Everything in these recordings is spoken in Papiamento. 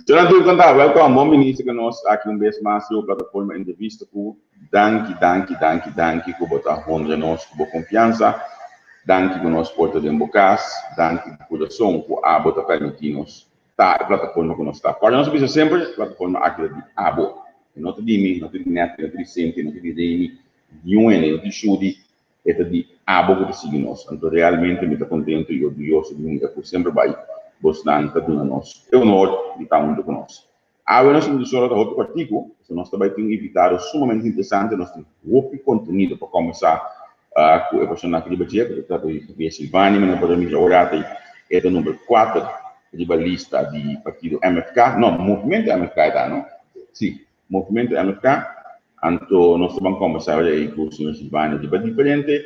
Jonathan tur kanta, welkom, bon bini ku nos aki un bes mas riba plataforma Entrevista ku. Danki, danki, danki, danki ku bo ta honra nos ku bo konfiansa. Danki ku nos por ta den bo kas. Danki di kurason ku abo ta permití nos ta e plataforma ku nos ta. Kòrda nos a bisa semper, e plataforma aki ta di abo. E no ta di mi, no ta di Netty, no ta di Cynthia, no ta di Remy, niun hende, no ta di Shudy. E ta di abo ku ta sigui nos. Anto realmente mi ta kontentu i orguyoso di mira ku semper bai bosnan ta duna nos e honor di ta huntu ku nos. Awe nos emisora ta hopi kòrtiku, pasobra nos ta bai tin un invitado sumamente interesante. Nos tin hopi kontenido pa kòmbersá ku e persona aki riba dje, ku ta trata di Javier Silvania. Mi no por a mira ora ta e ta number kuater riba lista di partido MFK, no, Movimento MFK e ta, no? Sí. Movimento MFK, anto nos ta ban kombersá ora ei ku señor Silvania riba diferente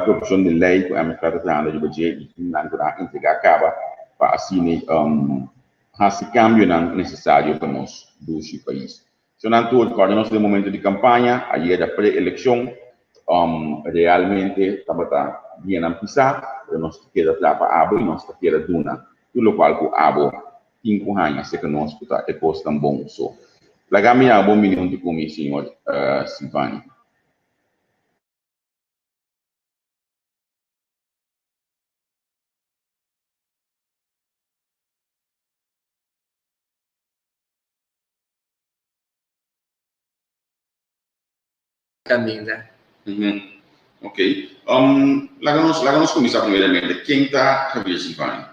proposishon di lei ku MFK ta trahando riba dje i kinan ku nan a entregá kaba pa asina hasi kambionan nesesario pa nos dushi pais. Señornan tur, kòrda nos den momento di kampaña, ayera pre-elekshon, realmente tabata dianan pisá, pero nos ta keda traha pa abo i nos ta keda duna tur lokual ku abo tin ku haña serka nos ku ta e kosnan bon. So, laga mi yama bon bini huntu ku mi, señor Silvani. Caminda. Ok. Laga nos, laga nos kuminsá primeramente. Ken ta Javier Silvania?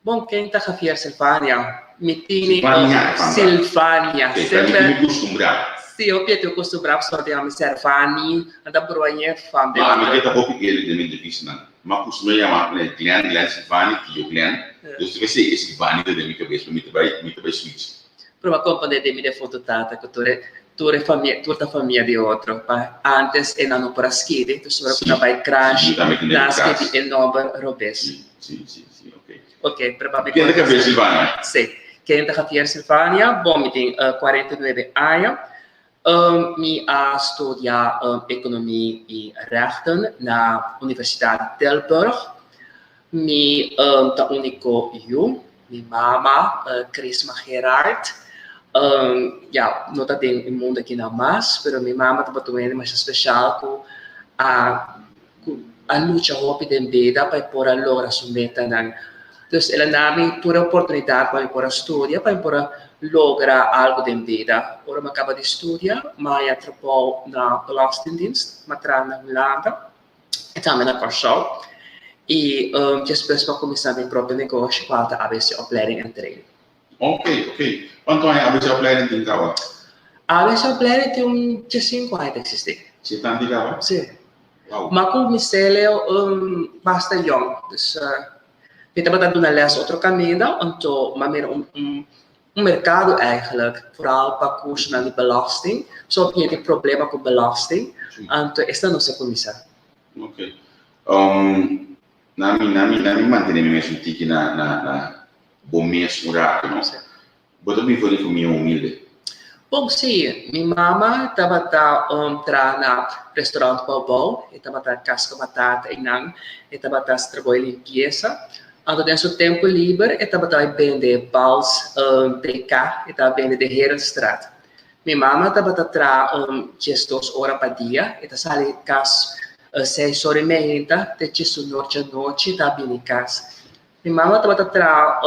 Bon, ken ta Javier Silvania? Mi tini Silvania, e fanta. Silvania. Ok, ta mi tin mi kustumbrá. Sí, hopi e tin kustumbrá pasobra ta yama mi Servani, nan ta proba ñe fan den Ma mi otro. ke ta hopi early den mi entrevistanan. Mi a kustumbrá yama Glenn, Glenn Silvani, tio Glenn. Dus ta esei e Silvani ta den mi kabes, pero mi ta bai, mi ta bai switch. Proba komprendé den mi defuntu tata ku tur e tur e famia tur ta famia di otro pa antes e nan no por a skibi dus ora ku nan bai crash nan a skibi e nomber robes. Ok pero pa mi Ken ta Javier Silvania? Si ken ta Javier Silvania bon mi tin 49 aña mi a studia ekonomi i rechten na Universidat Tilburg Mi ta úniko yu. Mi mama, Crisma Gerard, ya, no ta den e mundu aki nan mas, pero mi mama tabata un hende masha speshal ku a ku a lucha hopi den bida pa e por a logra su metanan. Dus el a na mi tur e oportunidat pa mi por a studia, pa mi por a logra algu den bida. Ora mi a kaba di studia, mi a haña trabou na Belastingdienst, mi a traha na Hulanda. E tambe na Kòrsou i despues mi a kuminsá mi propio negoshi kual ta ABC Opleiding en Training. Ok, ok. Kuantu aña ABC Opleiding tin kaba? ABC Opleiding tin un diesinku aña ta eksistí. Si tantu kaba? Si. Wow. Mi a kumins'é leu basta yòn. Dus mi tabata duna lès otro kaminda, anto mi a mira un Un merkado eigenlijk, vooral pa kursonan di belasting. So hopi hende tin problema ku belasting, anto esta nos a kuminsá. Ok. Na mi, na mi, na mi mantené mi mes un tiki na, na, na bo mes un rato, no? Sí. Bo ta bin for di famia humilde? Bon, sí. Mi mama tabata traha na restaurant Bou Bou. E tabata kaska batata einan. E tabata hasi trabou di limpiesa. Anto den su tempu liber e tabata bai bende bals BK, e tabata bende den Herenstraat. Mi mama tabata traha diesdos ora pa dia, e ta sali kas seis ora i meinta te diesunor djanochi e ta bini kas. Mi mama tabata traha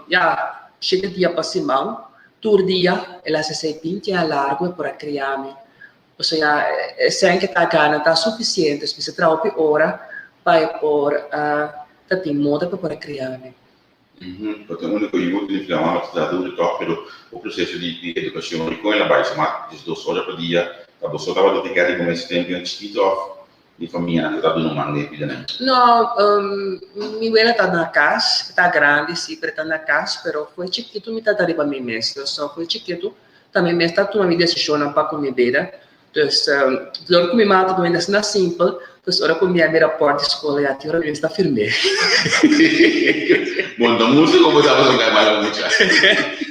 ya shete dia pa siman, tur dia el a hasi esei binti aña largu e por a kria mi. Pasobra ya esei ke ta gana ta sufisiente, mi mester traha hopi ora pa e por Ta tin moda pa por a kria mi. Bo ta úniko yu tin infla mama ta traha duru tòg, pero bo proseso di edukashon di kon el a bai suma diesdos ora pa dia, ta bo so tabata tin kèr di kuminsá tempu nan chikitu òf di famianan ku ta duna un man den e bidanan? No, mi wela ta na kas, e ta grandi si, pero e ta na kas, pero fo'i chikitu mi ta ta riba mi mes, dus fo'i chikitu ta mi mes ta tuma mi desishonnan pa ku mi bida. Dus, dor ku mi mama ta pone asina simpel, dus ora ku mi a mira pòrt di skol ya tin ora mi mester firm'é. Bon, ta músiko bo tabata toka e bala mucha?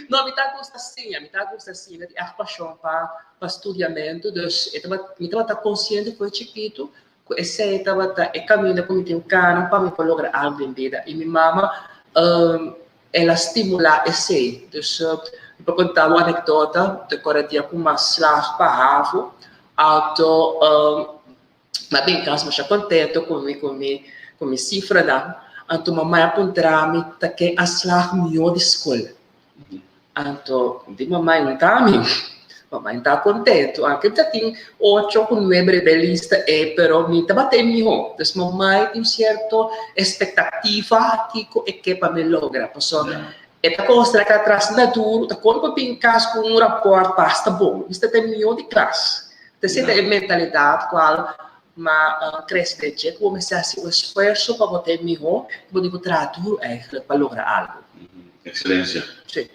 No, mi ta gusta siña, mi ta gusta siña, mi tin ègt pashon pa pa studiamentu, dus e tabata, mi tabata konsiente for chikitu ku esei tabata e kaminda ku mi tin kana pa mi por logra algu den bida. I mi mama. El a stimulá esei. Dus, mi por konta un anekdota, te kòrda dia ku mi a slag pa havo, anto mi a bin kas masha kontentu ku mi ku mi ku mi sifranan, anto mamai a puntra mi ta ken a slag mihó di skol. Anto mi di mamai no ta ami. Mamai ta kontentu, anke mi ta tin ocho ku nuebe riba e lista ei, pero mi tabata e mihó. Dus mamai tin un sierto espektativa kiko e ke pa mi logra, pasobra e ta konsidera ku atras na duru, ta kon pa bin kas ku un rapòrt basta bon, mi ta e mihó di klas. Esei ta e mentalidat kual m'a krese den dje, ku bo mester hasi un esfuerso pa bo ta e mihó, i bo tin ku traha duru eigentlik pa logra algu. Ekselencia. Sí.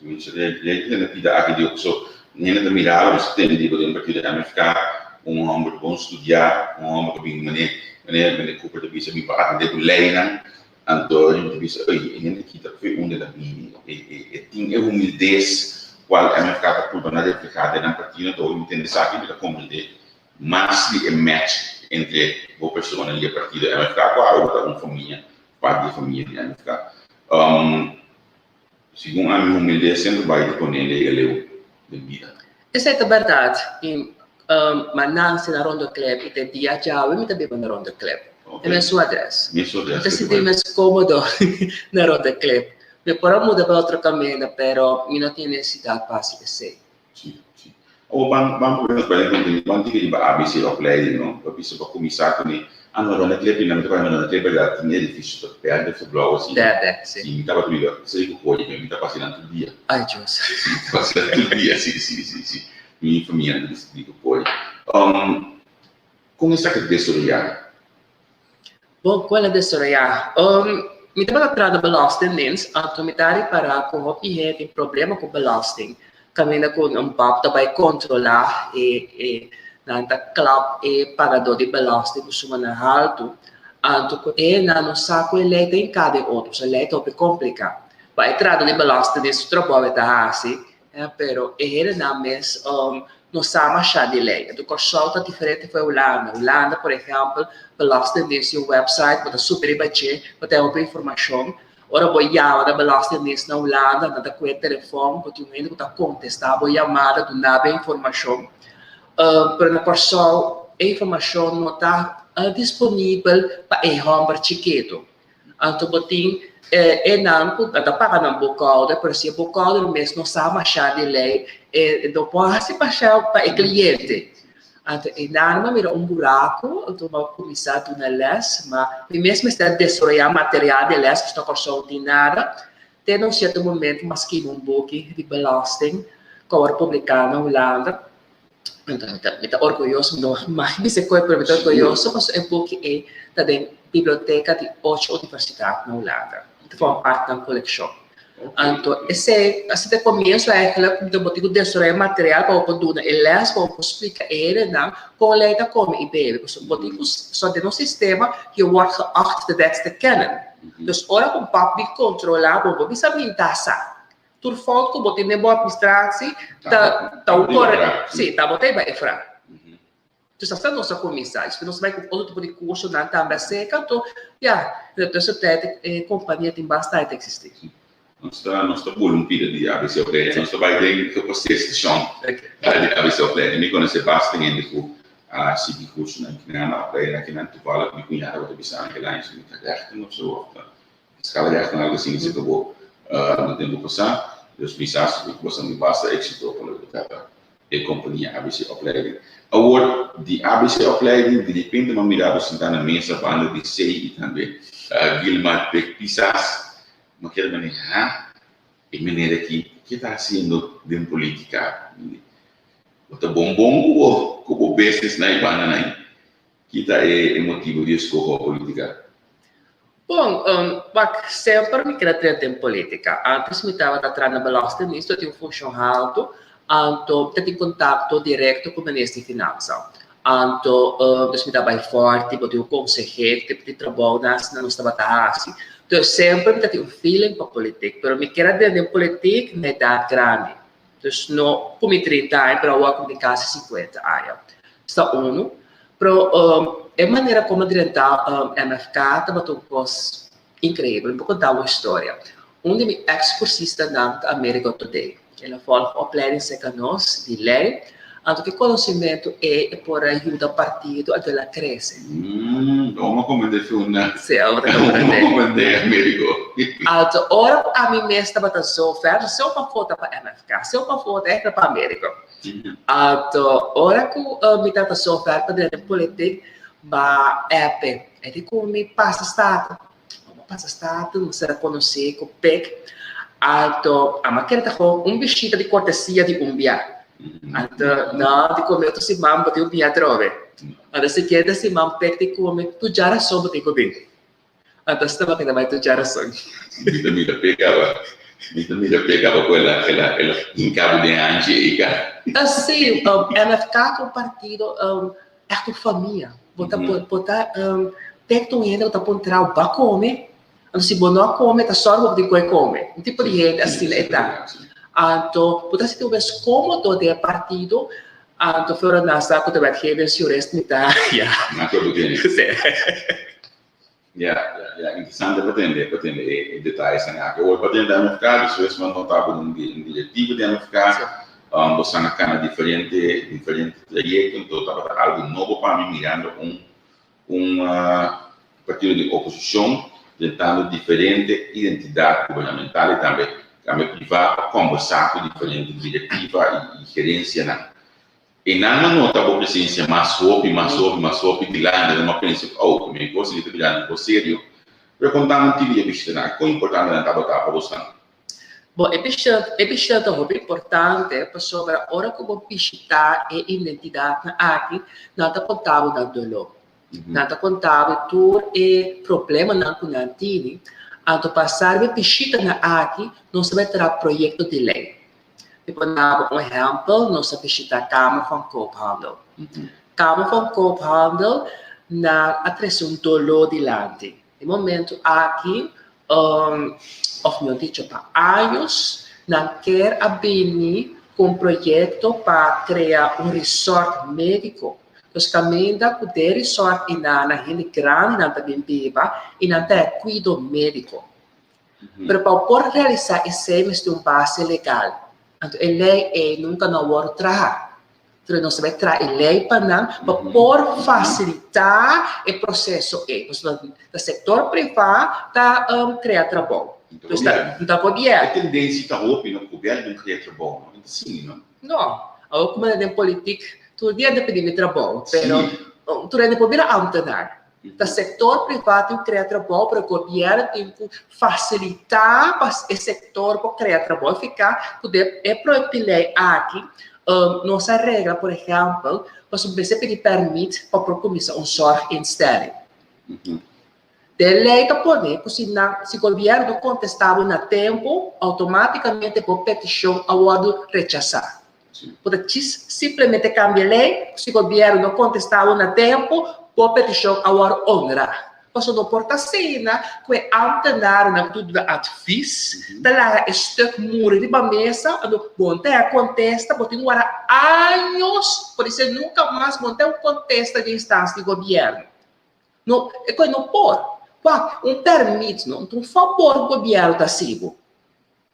Lei ta tene pida aki di so hende ta mira bo si tende di bo den partido MFK, un homber bon studia, un homber ku bin mane mane mane Cooper ta bisa mi por atende ku leinan, anto mi ta bisa ey e hende aki ta fe unda ta bini, e e e tin e humildes kual MFK ta purba na refleha den nan partido, anto mi tende esaki mi ta komprende mas di e match entre bo persona i e partido MFK ku awe bo ta un famia parti di e famia di MFK. Segun ami humilde semper bai ta pone lega leu den bida. Esei ta bèrdat. I ma nanse na Rondo Klep i te dia djawe mi ta biba na Rondo Klep. E mesun adrès. Mi ta sinti mes kómodo na Rondo Klep. Mi por a muda pa otro kaminda pero mi no tin nesesidat pa hasi esei. Sí, sí. Awor ban ban por nos bai den contenido, ban tiki riba ABC opleiding, no? Pa bisa pa cuminsa cune, ah no, Ronda Klepi, nan mi ta papia Ronda Klepi, la tin edificio ta berde of ta blauw asina. Berde, sí. Sí, mi tabata biba cerca cu hoy, mi ta pasa nan tur dia. Ay, Dios. Sí, mi ta pasa nan tur dia, sí, sí, sí, sí. Mi famia ta di cu hoy. Con esaki a desaroya? Bon, con el a desaroyá? Mi tabata traha na Belastingdienst, anto mi ta ripará ku hopi hende tin problema ku belasting. Kaminda ku un bab ta bai kontrolá e e nan ta klap e pagadó di belasting ku sumanan haltu. Anto ku e nan no sa ku e lei ta hinká den otro, pasobra e lei ta hopi kompliká. Pa e trahadó di Belastingdienst su trabou e ta hasi, Pero e hendenan mes no sa masha di lei. Enton Kòrsou ta diferente for e Hulanda. Hulanda por ehèmpel Belastingdienst tin un wèpsait bo ta subi riba dje bo ta hopi informashon. Ora bo yama na Belastingdienst na Hulanda nan ta kohe telefòn bo tin un hende ku ta kontestá bo yamada duna bo e informashon. Pero na Kòrsou e informashon no ta disponibel pa e hòmber chikitu. Anto bo tin e nan ku ta paga nan boekhouder, pero si e boekhouder mes no sa masha di lei, e no por hasi masha pa e kliente. Anto e nan a mira un buraku, anto bo a kuminsá duna lès, ma mi mes mester a desaroyá material di lès, pasobra Kòrsou no tin nada. Te na un sierto momento mi a skibi un buki di belasting ku a wòrdu publiká na Hulanda. Anto mi ta mi ta orguyoso, mi no mag bisa koe, pero mi ta orguyoso pasobra e buki ei ta den biblioteka di ocho universidat na Hulanda. Ta forma parti nan kolekshon. Anto esei a sita e komienso eigenlijk mi ta bo tin ku desaroya material pa bo por duna e lès, pa bo por splika e hendenan kon lei ta kome i bebe. Pasobra bo tin ku so den nos sistema je wordt geacht de wet te kennen. Dus ora ku bak bin kontrola bo, bo bisa minta sa. Tur fout ku bo tin den bo administratie ta ta un kore si ta bo ta e fra. Dus asina nos a kuminsá. Despues nos a bai ku otro tipo di kursonan tambe aserka anto ya den e tussentijd e kompania tin basta ta eksistí. Nos ta nos ta bula un pida di ABC Opleiding. Nos ta bai den gepaseer station di ABC Opleiding. Mi konosé basta hende ku a sigui kursonan kinan, a opleiding kinan. Toevallig mi kuñada tabata bisa mi kel aña si mi ta rechten of so of ta Fiscal rechten algo asina se acabó na tempo pasá. Dus mi sa si ku boso tin basta éxito pa loke ta trata e kompania ABC Opleiding. Awor, di ABC Opleiding di repente mi a mira bo sintá na mesa banda di Sei i tambe Gilmar Pek Pisas. Mi a keda manera, ha? E meneer aki, ke ta hasiendo den politica? Bo ta bon bon ku bo ku bo business na e bandanan. Ki ta e motibu di eskoho politika? Bon, wak, semper mi keda trenta den politika. Antes mi tabata traha na Belastingdienst, mi tin un funshon haltu, anto mi ta tin kontakto direkto ku Minister di Finansa. Anto, dus mi ta bai fòrti, bo tin un konsehé, tipo di trabou nan asina nos tabata hasi. Dus semper mi ta tin un feeling pa politik, pero mi keda drenta den politik na edat grandi. Dus no ku mi 30 aña, pero awor ku mi tin kasi 50 aña. Esta unu. Pero e manera como drenta MFK tabata un cos increibel. Mi por conta un historia. Un di mi ex-cursistanan ta Amerigo Todé. El a volg opleiding cerca nos di ley, anto cu e conocimento ey e por a yuda partido a dela crece. Mm, bon a comprende Funda. Sí, awor ta comprende. Bon a comprende, Amerigo. Anto ora cu ami mes tabata zo ver, so pa vota pa MFK, so pa vota extra pa Amerigo. Anto ora cu mi tabata zo ver pa drenta politiek, ma epe, e di cu mi pasa Staten. Bo pasa Staten, bo sera konosé ku pek. Anto ama kere ta gewoon un bishita di kortesia di un bia. Anto no di kome otro siman bo tin un bia atrobe. Anto siguiente siman pek di kome tur djarason bo tin ku bin. Anto asina bo keda bai tur djarason. Mi ta mira pek aba, mi ta mira pek aba ku el a el a el a hinka bo den hanchi ei ka. Si, MFK ta un partido Echt un famia. Bo ta bo ta tek un hende ku ta puntra bo ba kome. Anto si bo no a kome ta sòru bo tin ku e kome. Un tipo di hende asina e ta. Anto bo ta sinti bo mes kómodo den e partido. Anto flora nan sa ku ta wetgevingsjurist mi ta ya. Nan ku bo tene. Si. Ya, ya, ya. Interesante pa tende, pa tende e e detayesnan aki. Awor pa tende MFK, despues bo a nota bo den un direktiva di MFK, bo san a kana diferente, diferente trayekto, anto tabata algu nobo pa mi mirando un un partido di oposishon drentando diferente identidat gubernamental i tambe tambe privá pa kòmbersá ku diferente direktiva i gerensianan. E nan a nota bo presencia mas hopi, mas hopi, mas hopi dilanti, nan a pensa cu, oh, mi cos aki ta birando un cos serio. Pero conta mi un tiki di e bishitanan aki, con importante nan tabata pa bosnan? Bon, e bishita, e bishita ta hopi importante pasobra ora cu bo bishita e identidadnan aki, nan ta conta bo nan dolor. Nan ta conta bo tur e problemanan cu nan tini. Anto pa sa riba e bishitanan aki, nos ta bai traha proyecto di ley. Mi por duna bo un ehèmpel, nos a bishitá Kamer van Koophandel. Kamer van Koophandel nan a trese un doló dilanti. E momentu aki, òf mihó dicho pa años, nan kier a bini ku un proyekto pa krea un resort médiko. Dus kaminda ku den resort einan hende grandinan ta bin biba i nan ta e kuido médiko. Pero pa bo por realisá esei mester un base legal. Anto e lei ei nunka no a wòrdu traha. Pero nos ta bai traha e lei pa nan pa por fasilitá e proseso ei. Pasobra ta sektor privá ta krea trabou. Dus ta no ta gobièrnu. E tendensia ta hopi no ku gobièrnu den krea trabou no. No ta asina no. No. Awor ku mi ta den politik tur dia ta pidi mi trabou. Pero tur hende por bira ámtenar. Ta sector priva tin cu crea trabou, pero gobierno tin cu facilita pa e sector por crea trabou. E fica cu den e proyecto di ley aki nos a regla, por ehempel, pasobra mester pidi permit pa por cuminsa un zorginstelling. Den ley ta pone cu si nan, si gobierno no contesta bo na tempo, automaticamente bo peticion a wordo rechasa. Bo ta djis simplemente kambia lei, si gobièrnu no kontestá bo na tempu, bo petishon a wòrdu onrá. Pasobra no por ta asina ku e ámtenarnan ku ta duna advis ta laga e stuk muri riba mesa, anto bo no ta haña kontesta, bo tin wara años, podisé nunka mas bo no ta haña un kontesta di instansia di gobièrnu. No, e kos no por. Wak, un pèrmit no ta un fabor ku gobièrnu ta hasi bo.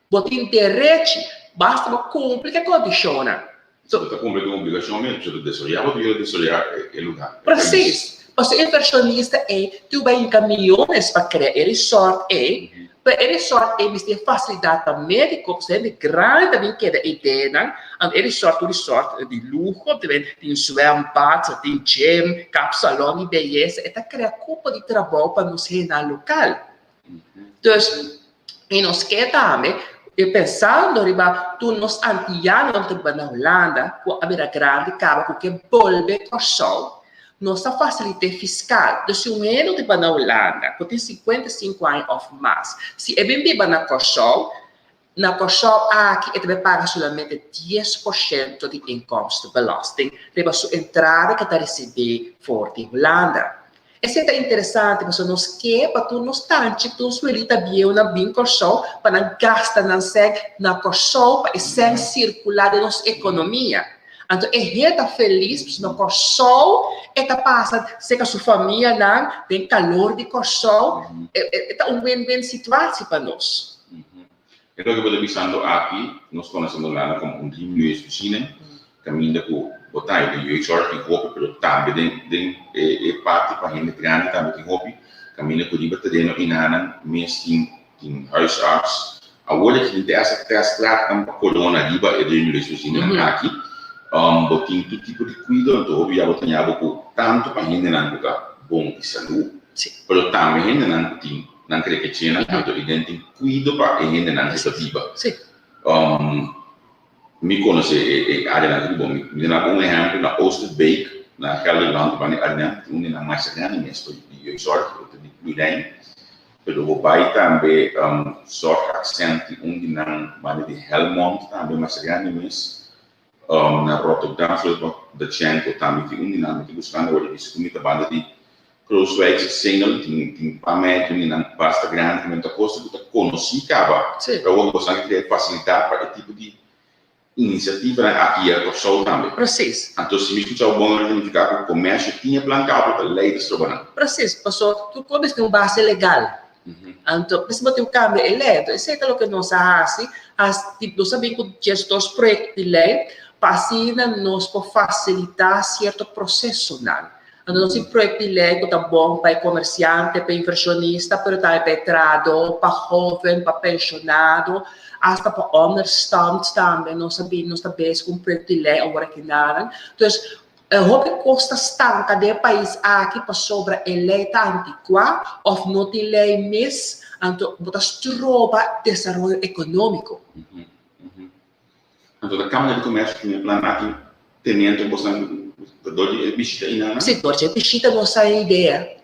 Bo tin derechi, basta bo cumpli cu e condicionnan. So bo ta cumpli cu un obligacion mes, bo ta desaroya, bo ta yuda desaroya e lugar, e pais. Precies. Pasobra e inversionista ey tin bay hinca miyones pa crea e resort ey, pero e resort ey mester tin facilidadnan medico, pasobra hende grandi ta bin keda ey denan, anto e resort ta un resort di luho, tin zwembad, tin gym, kapsalon di beyesa, e ta crea cupo di trabou pa nos hendenan local. Dus, i nos ke tambe, i pensando riba tur nos antianonan ku ta biba na Hulanda, ku a bira grandi kaba ku ke bolbe Kòrsou, nos ta fasilit'é fiskal. Dus si un hende ku ta biba na Hulanda, ku tin 55 aña òf mas, si e bin biba na Kòrsou, na Kòrsou aki e ta bai paga solamente 10% di inkomstenbelasting riba su entrada ku e ta risibí for di Hulanda. Esei ta interesante pasobra nos ke pa tur nos tanchi, tur nos welita bieunan bin Kòrsou pa nan gasta nan sèn na Kòrsou pa e sèn sirkulá den nos ekonomia. Anto e hende ta felis pasobra na Kòrsou e ta pasa serka su famianan den kalor di Kòrsou. E ta un win-win situatie pa nos. E loke bo ta bisando aki, nos konosé Hulanda komo un driemilieursvoorziening, kaminda ku bo ta den jeugdzorg tin hopi, pero tambe den den e parti pa hende grandi tambe tin hopi, kaminda ku riba tereno enanan mes tin tin huisarts. Awor aki tin te hasta teststraatnan pa corona riba e driemilieursvoorzieningan aki. Bo tin tur tipo di kuido, anto hopi ya bo ta ña bo ku tantu pa hendenan ku ta bon di salú, pero tambe hendenan ku tin Nan kere ke chena anto i den tin kuido pa e hendenan ku ta biba. Mi konosé e áreanan hopi bon. Mi ta duna un ehèmpel na Oosterbeek na Gelderland banda e áreanan tin un di nan masha grandi mes pa di jeugdzorg ku ta di Plurijn. Pero bo bai tambe Zorgaccent tin un di nan banda di Helmond tambe masha grandi mes. Na Rotterdam Dachenko tambe tin un di nan. Mi ta buskando awor di bisa ku mi ta banda di Crooswijk Singel tin tin pa mei tin nan basta grandi ku men ta kosta ku ta konosí kaba. Pero awor ku boso a krea fasilitá pa e tipo di inisiativanan aki ya Kòrsou tambe. Anto si mi skucha bo bon a signifiká ku komersio tin e plan kaba pero ta lei ta stroba nan. Presis, paso tur kos mester tin un base legal. Anto mester bo tin ku kambia e lei. Anto esei ta loke nos a hasi, nos a bin ku 12 proyekto di lei pa asina nos por fasilitá sierto prosesonan. Anto nos tin proyekto di lei ku ta bon pa e komersiante, pa e invershonista, pero tambe pa e trahadó, pa hóven, pa penshonado, asta pa ònderstand tambe nos a bini, nos ta bezig ku un proyekto di lei awor aki nanan. Dus, e hopi kos ta stanka den e pais aki pasobra e lei ta antikuá òf no tin lei mes, anto bo ta stroba desaroyo ekonómiko. Anto ta Kamara di Komersio tin e plan aki teniendo bosnan ta dor di e bishita einan? Si, dor di e bishita nos a e idea.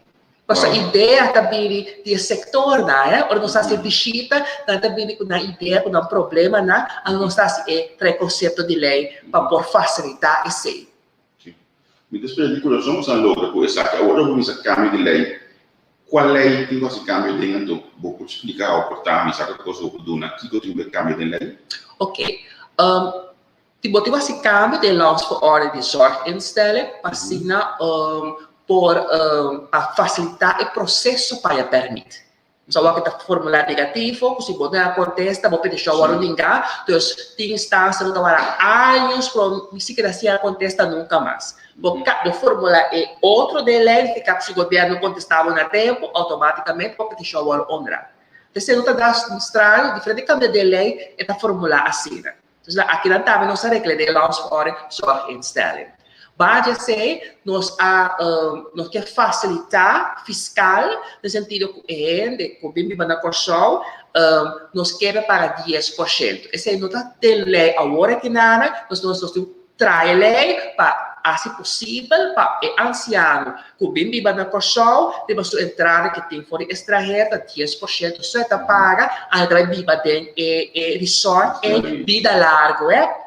Pasobra idea ta bini di e sektornan, eh. Ora nos hasi e bishita, nan ta bini ku nan idea, ku nan problemanan, anto nos ta hasi e trae konsepto di lei pa por fasilitá esei. Si. Mi ta spera di kurason ku nan logra ku esaki. Awor bo kuminsá kambio di lei, kua lei tin ku hasi kambio den anto bo por splika òf por ta mi sa ku kos bo por duna kiko tin ku kambio den lei? Ok. Tin bo tin ku hasi kambio den Landsverordening di Zorginstelling pa asina por pa fasilitá e proseso pa haña pèrmit. Sa wak ta formula negativo, ku si bo no a kontesta, bo petishon wòrdu ningá. Dus tin instansia ku ta wara años pero ni sikiera si a kontesta nunka mas. Bo ka bo formula e otro den lei, nifiká ku si gobièrnu kontestá bo na tempu, outomátikamente bo petishon wòrdu honrá. P'esei no ta da straño, diferente kambia den lei e ta formulá asina. Dus la akinan tambe nos a regla den Landsverordening Zorginstelling. Banda esei nos a nos ke fasilitá fiskal den sentido ku e hende ku bin biba na Kòrsou nos keda paga 10%. Esei no ta den lei awor akinana, nos nos tin traha e lei pa hasi posibel pa e ansiano ku bin biba na Kòrsou riba su entrada ke tin for di estranhero ta 10% so e ta paga anto e ta bai biba den e e resort ei bida largu e.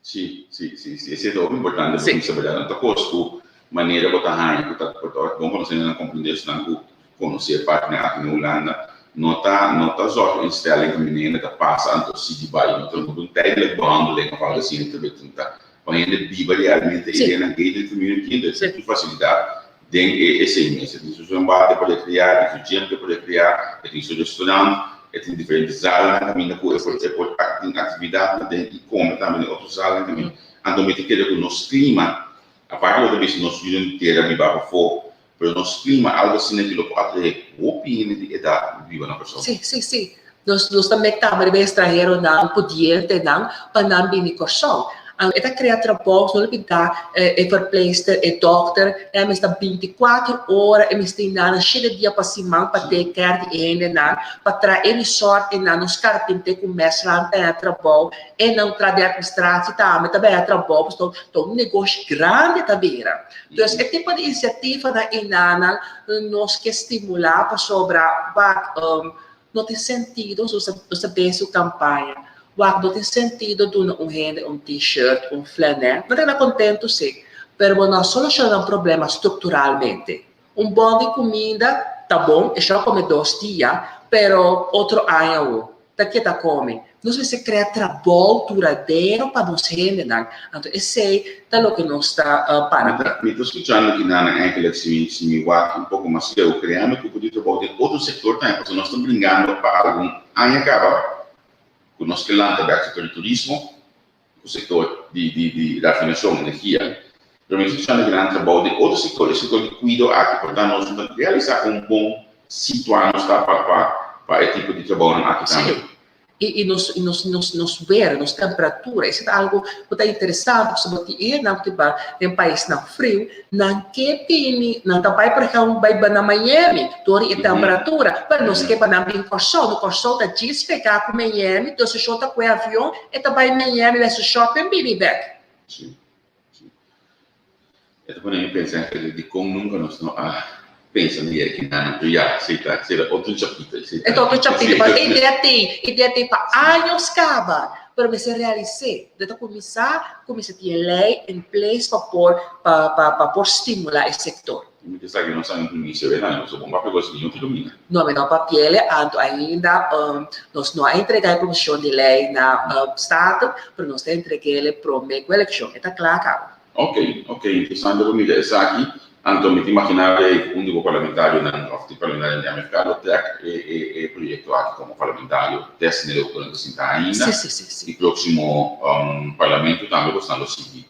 Si, si, si, si, esei ta hopi importante pa bisa berdad. No ta kos ku manera bo ta haña ku ta ku ta bon konosé nan komprendé esnan ku konosé partner aki na Hulanda no ta no ta zorginstelling ku hende ta pasa anto sigui bai. No ta no ta un tijdelijk behandeling of algo asina ta betin ta pa hende biba realmente i den nan gated community entonces tin tur facilidad den e esei mes. E tin su zwembad e por recreá, e tin su gym ku e por recreá, e tin su restaurant, e tin diferente zalnan kaminda ku e por e por tin actividadnan den i kome tambe den otro zalnan kaminda. Anto mi ta kere ku nos klima, aparte bo ta bisa nos yunan di tera biba pafó, pero nos klima algo asina ki lo por atraé hopi hende di edat biba na Kòrsou. Sí, sí, sí. Nos nos ta mek tambe riba e estranheronan, pudientenan, pa nan bini Kòrsou. E ta krea trabou, no lo pinta e verpleegster, e dòkter, e mester ta 24 ora, e mester tin nan shete dia pa siman pa take care di e hendenan, pa traha e resort einan, nos karpinté ku mèsnan ta haña trabou, e nan traha den administratie tambe ta bai haña trabou, pasobra ta un negoshi grandi ta bira. Dus e tipo di inisiativanan einanan nos ke stimulá pasobra wak no tin sentido nos ta bes su kampaña wak no tin sentido duna un hende un t-shirt, un flanel, nan ta keda kontentu si, pero bo no a solushona nan problema strukturalmente. Un bon di kuminda ta bon, e shò kome dos dia, pero otro aña awo, ta ke ta kome? Nos mester krea trabou duradero pa nos hendenan. Anto esei ta loke nos ta para p'e. Mi ta skuchando ki nan eigenlijk si mi si mi wak un poko mas leu, kreando kupo di trabou den otro sektor tambe, pasobra nos ta bringando pa algun aña kaba. Ku nos ke lanta bèk sektor di turismo, ku sektor di di di rafinashon, energia. Pero mi ta escuchando ku nan trabou den otro sektor, e sektor di kuido aki, por tanto nos no ta realisá kon bon situá nos ta pa pa pa e tipo di trabounan aki tambe. Sí. I i nos i nos nos nos weer, nos temperatura, esei ta algu ku ta interesante pasobra bo tin ehernan ku ta bai den paisnan friu, nan ke bini, nan ta bai por ehèmpel bai na Miami dor di e temperatura, pero nos ke pa nan bin Kòrsou, no Kòrsou ta djis pegá ku Miami, dus si shon ta kue avion e ta bai Miami bai su shopping bini bèk. Sí, sí. E ta pone mi pensa en dikon nunka nos no a pensa mi e kinan, pero ya, esei ta, esei ta otro chapito, esei ta. E ta otro chapito, pero e idea t'ei, e idea t'ei pa años kaba, pero mester realis'é. Bo ta kuminsá, kuminsá tin e lei in place pa por, pa, pa, pa por stimulá e sektor. Mi ta sa ku nos a imprimí sebe nan, nos a bon papia gosi niun ta domina. No, mi no a papi'el, anto ainda nos no a entregá e proposishon di lei na Staten, pero nos ta entreg'el promé ku elekshon. E ta kla kaba. Ok, ok, interesante pa mira esaki. Anto mi ta imaginá e un di bo parlamentarionan òf di parlamentarionan di MFK lo trèk e e e proyekto aki komo parlamentario tèst nel ku nan ta sinta ainda. Sí, sí, sí, sí. I próksimo parlamento tambe bosnan lo sigui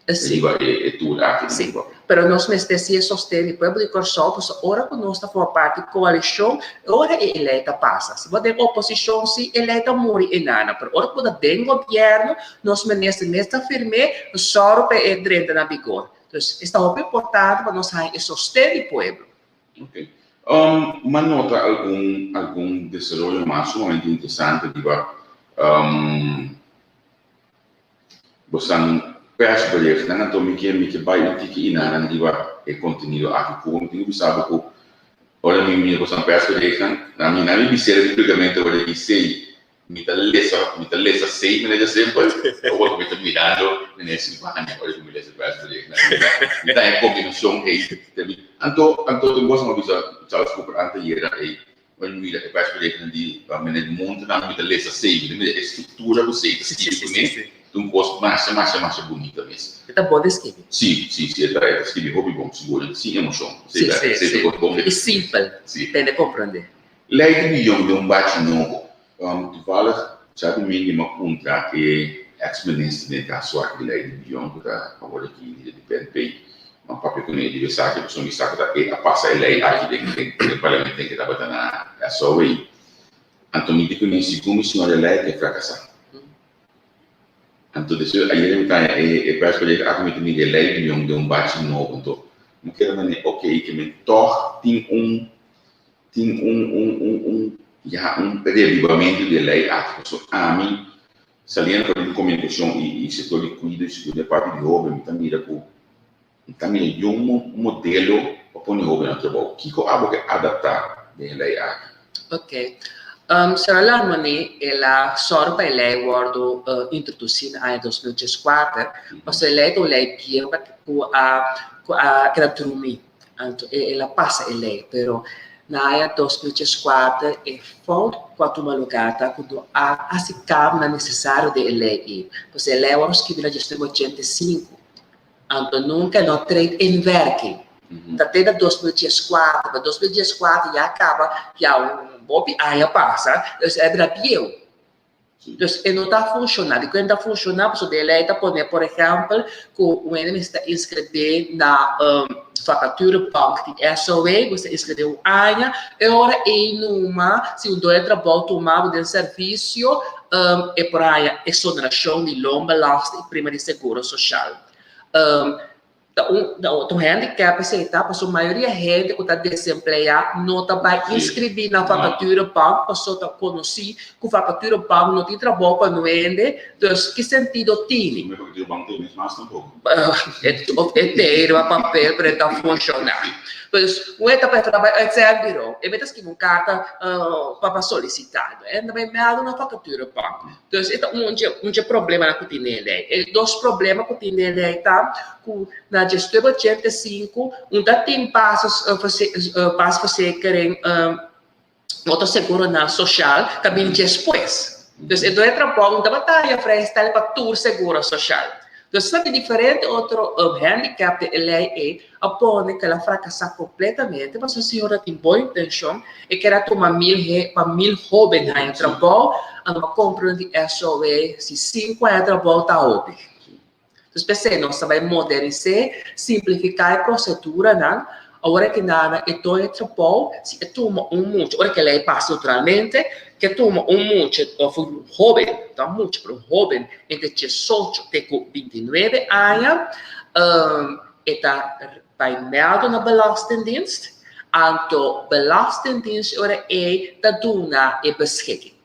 riba e e tour aki. Sí, pero nos mester si e sosten di pueblo di Kòrsou pasobra ora ku nos ta forma parti di koalishon e ora e e lei ta pasa. Si bo den oposishon sí e lei ta muri enana pero ora ku bo ta den gobièrnu Nos minister mes ta firm'é, nos sòru pa e drenta na bigor. Dus es ta hopi importante pa nos haña e sosten di pueblo. Ok. M'a nota algun algun desaroyo mas sumamente interesante riba bosan persberichtnan. Anto mi ke mi ke bai un tiki inanan riba e kontenido aki ku mi tin ku bisa bo ku ora mi mira bosan persberichtnan, na mi na mi bis'é públikamente ora di sei Mi ta lesa, mi ta lesa sei meneer simpel, ora ku mi ta mirando meneer Silvania, ora ku mi lesa Westbroek, mi ta e kombinashon ei. Anto, anto tin cosa mi bisa Charles Cooper antayera ei, ora mi mira e Westbroeknan di meneer Montenan, mi ta lesa sei, mi ta mira e struktura ku sei ta skibi kuné, ta un kos masha, masha, masha bunita mes. E ta bon di skibi. Si, si, si, e ta, e ta skibi hopi bon, sigur, sin emoshon. Si, si, si. I simpel, tende komprende. Lei di biyon den un bachi nobo. Toevallig djadumingu mi a puntra e ex minister den e kaso aki di lei di biyon ku ta awor aki lider di PNP. Mi a papia kuné di esaki pasobra mi sa ku ta e a pasa e lei aki den den parlamento den ke tabata na SOA. Anto mi di kuné segun mi señor e lei ke frakasá. Anto despues ayera mi taña e e persbericht aki mi ta mira e lei biyon den un bachi nobo. Anto mi keda manera oke ke mi tòg tin un Tin un un un un ya un rebibamentu di e lei aki pasobra ami saliendo for di komunikashon i i sektor di kuido i sigur den parti di hoben mi ta mira ku mi ta mira yu un modelo pa pone hobennan trabou. Kiko abo ke adaptá den e lei aki? Ok. Sra. Larmonie el a sòru pa e lei wòrdu introdusí na aña 2014 pasobra e lei ta un lei bieu ku a ku a keda drumí. Anto e el a pasa e lei, pero na aña 2004 e fout ku a tuma lugá ta ku no a hasi kambionan nesesario den e lei ei. Pues e lei a wòrdu skibi na 1985, anto nunka e no a treed in werking. Ta te na 2004, pa 2004 ya kaba ya un hopi aña pasa, dus e bira bieu. Dus e no ta funshoná. Dikon e no ta funshoná? Pasobra e lei ta pone, por ehèmpel, ku un hende mester ta inskribí na vacaturebank di SOA, bo mester inskribí un aña, e ora ei numa si un doño di trabou tuma bo den servisio, e por haña eksonerashon di loonbelasting i prima di seguro soshal. Ta un ta un handicap esei ta pasobra mayoria hende ku ta desempleá no ta bai inskribí na vacaturebank pasobra ta konosí ku vacaturebank no tin trabou pa no hende, dus ki sentido tini? Su vacaturebank tin mes mas tampoco. E tin riba papel pero e ta funshoná. Dus un hende ta preferá bai uitzendbureau e mester skibi un karta pa solisitá e ta bai mèldu na vacaturebank. Dus e ta un dje un dje problemanan ku tin den e lei. E dos problema ku tin den e lei ta ku na djesnuebe 85 un ta tin basis basisverzekering otro seguronan soshal ta bini despues. Dus e doño trabou no tabata haya vrijstelling pa tur seguro soshal. Dus esaki diferente otro handicap den e lei ei a pone ku el a frakasá kompletamente pasobra e señora tin bon intenshon, e kere a tuma mil he pa mil hóben haña trabou. Anto pa compra di SOE si 5 aña trabou ta hopi. Dus p'esei nos ta bai modernis'é, simplifiká e proseduranan. Ora ki nan e doño trabou, si e tuma un mucha, ora ku e lei pasa naturalmente, ku e tuma un mucha òf un hóben, no mucha pero un hóben entre diesocho te ku bintinuebe aña, e ta bai mèldu na Belastingdienst, anto Belastingdienst e ora ei ta duna e beschikking.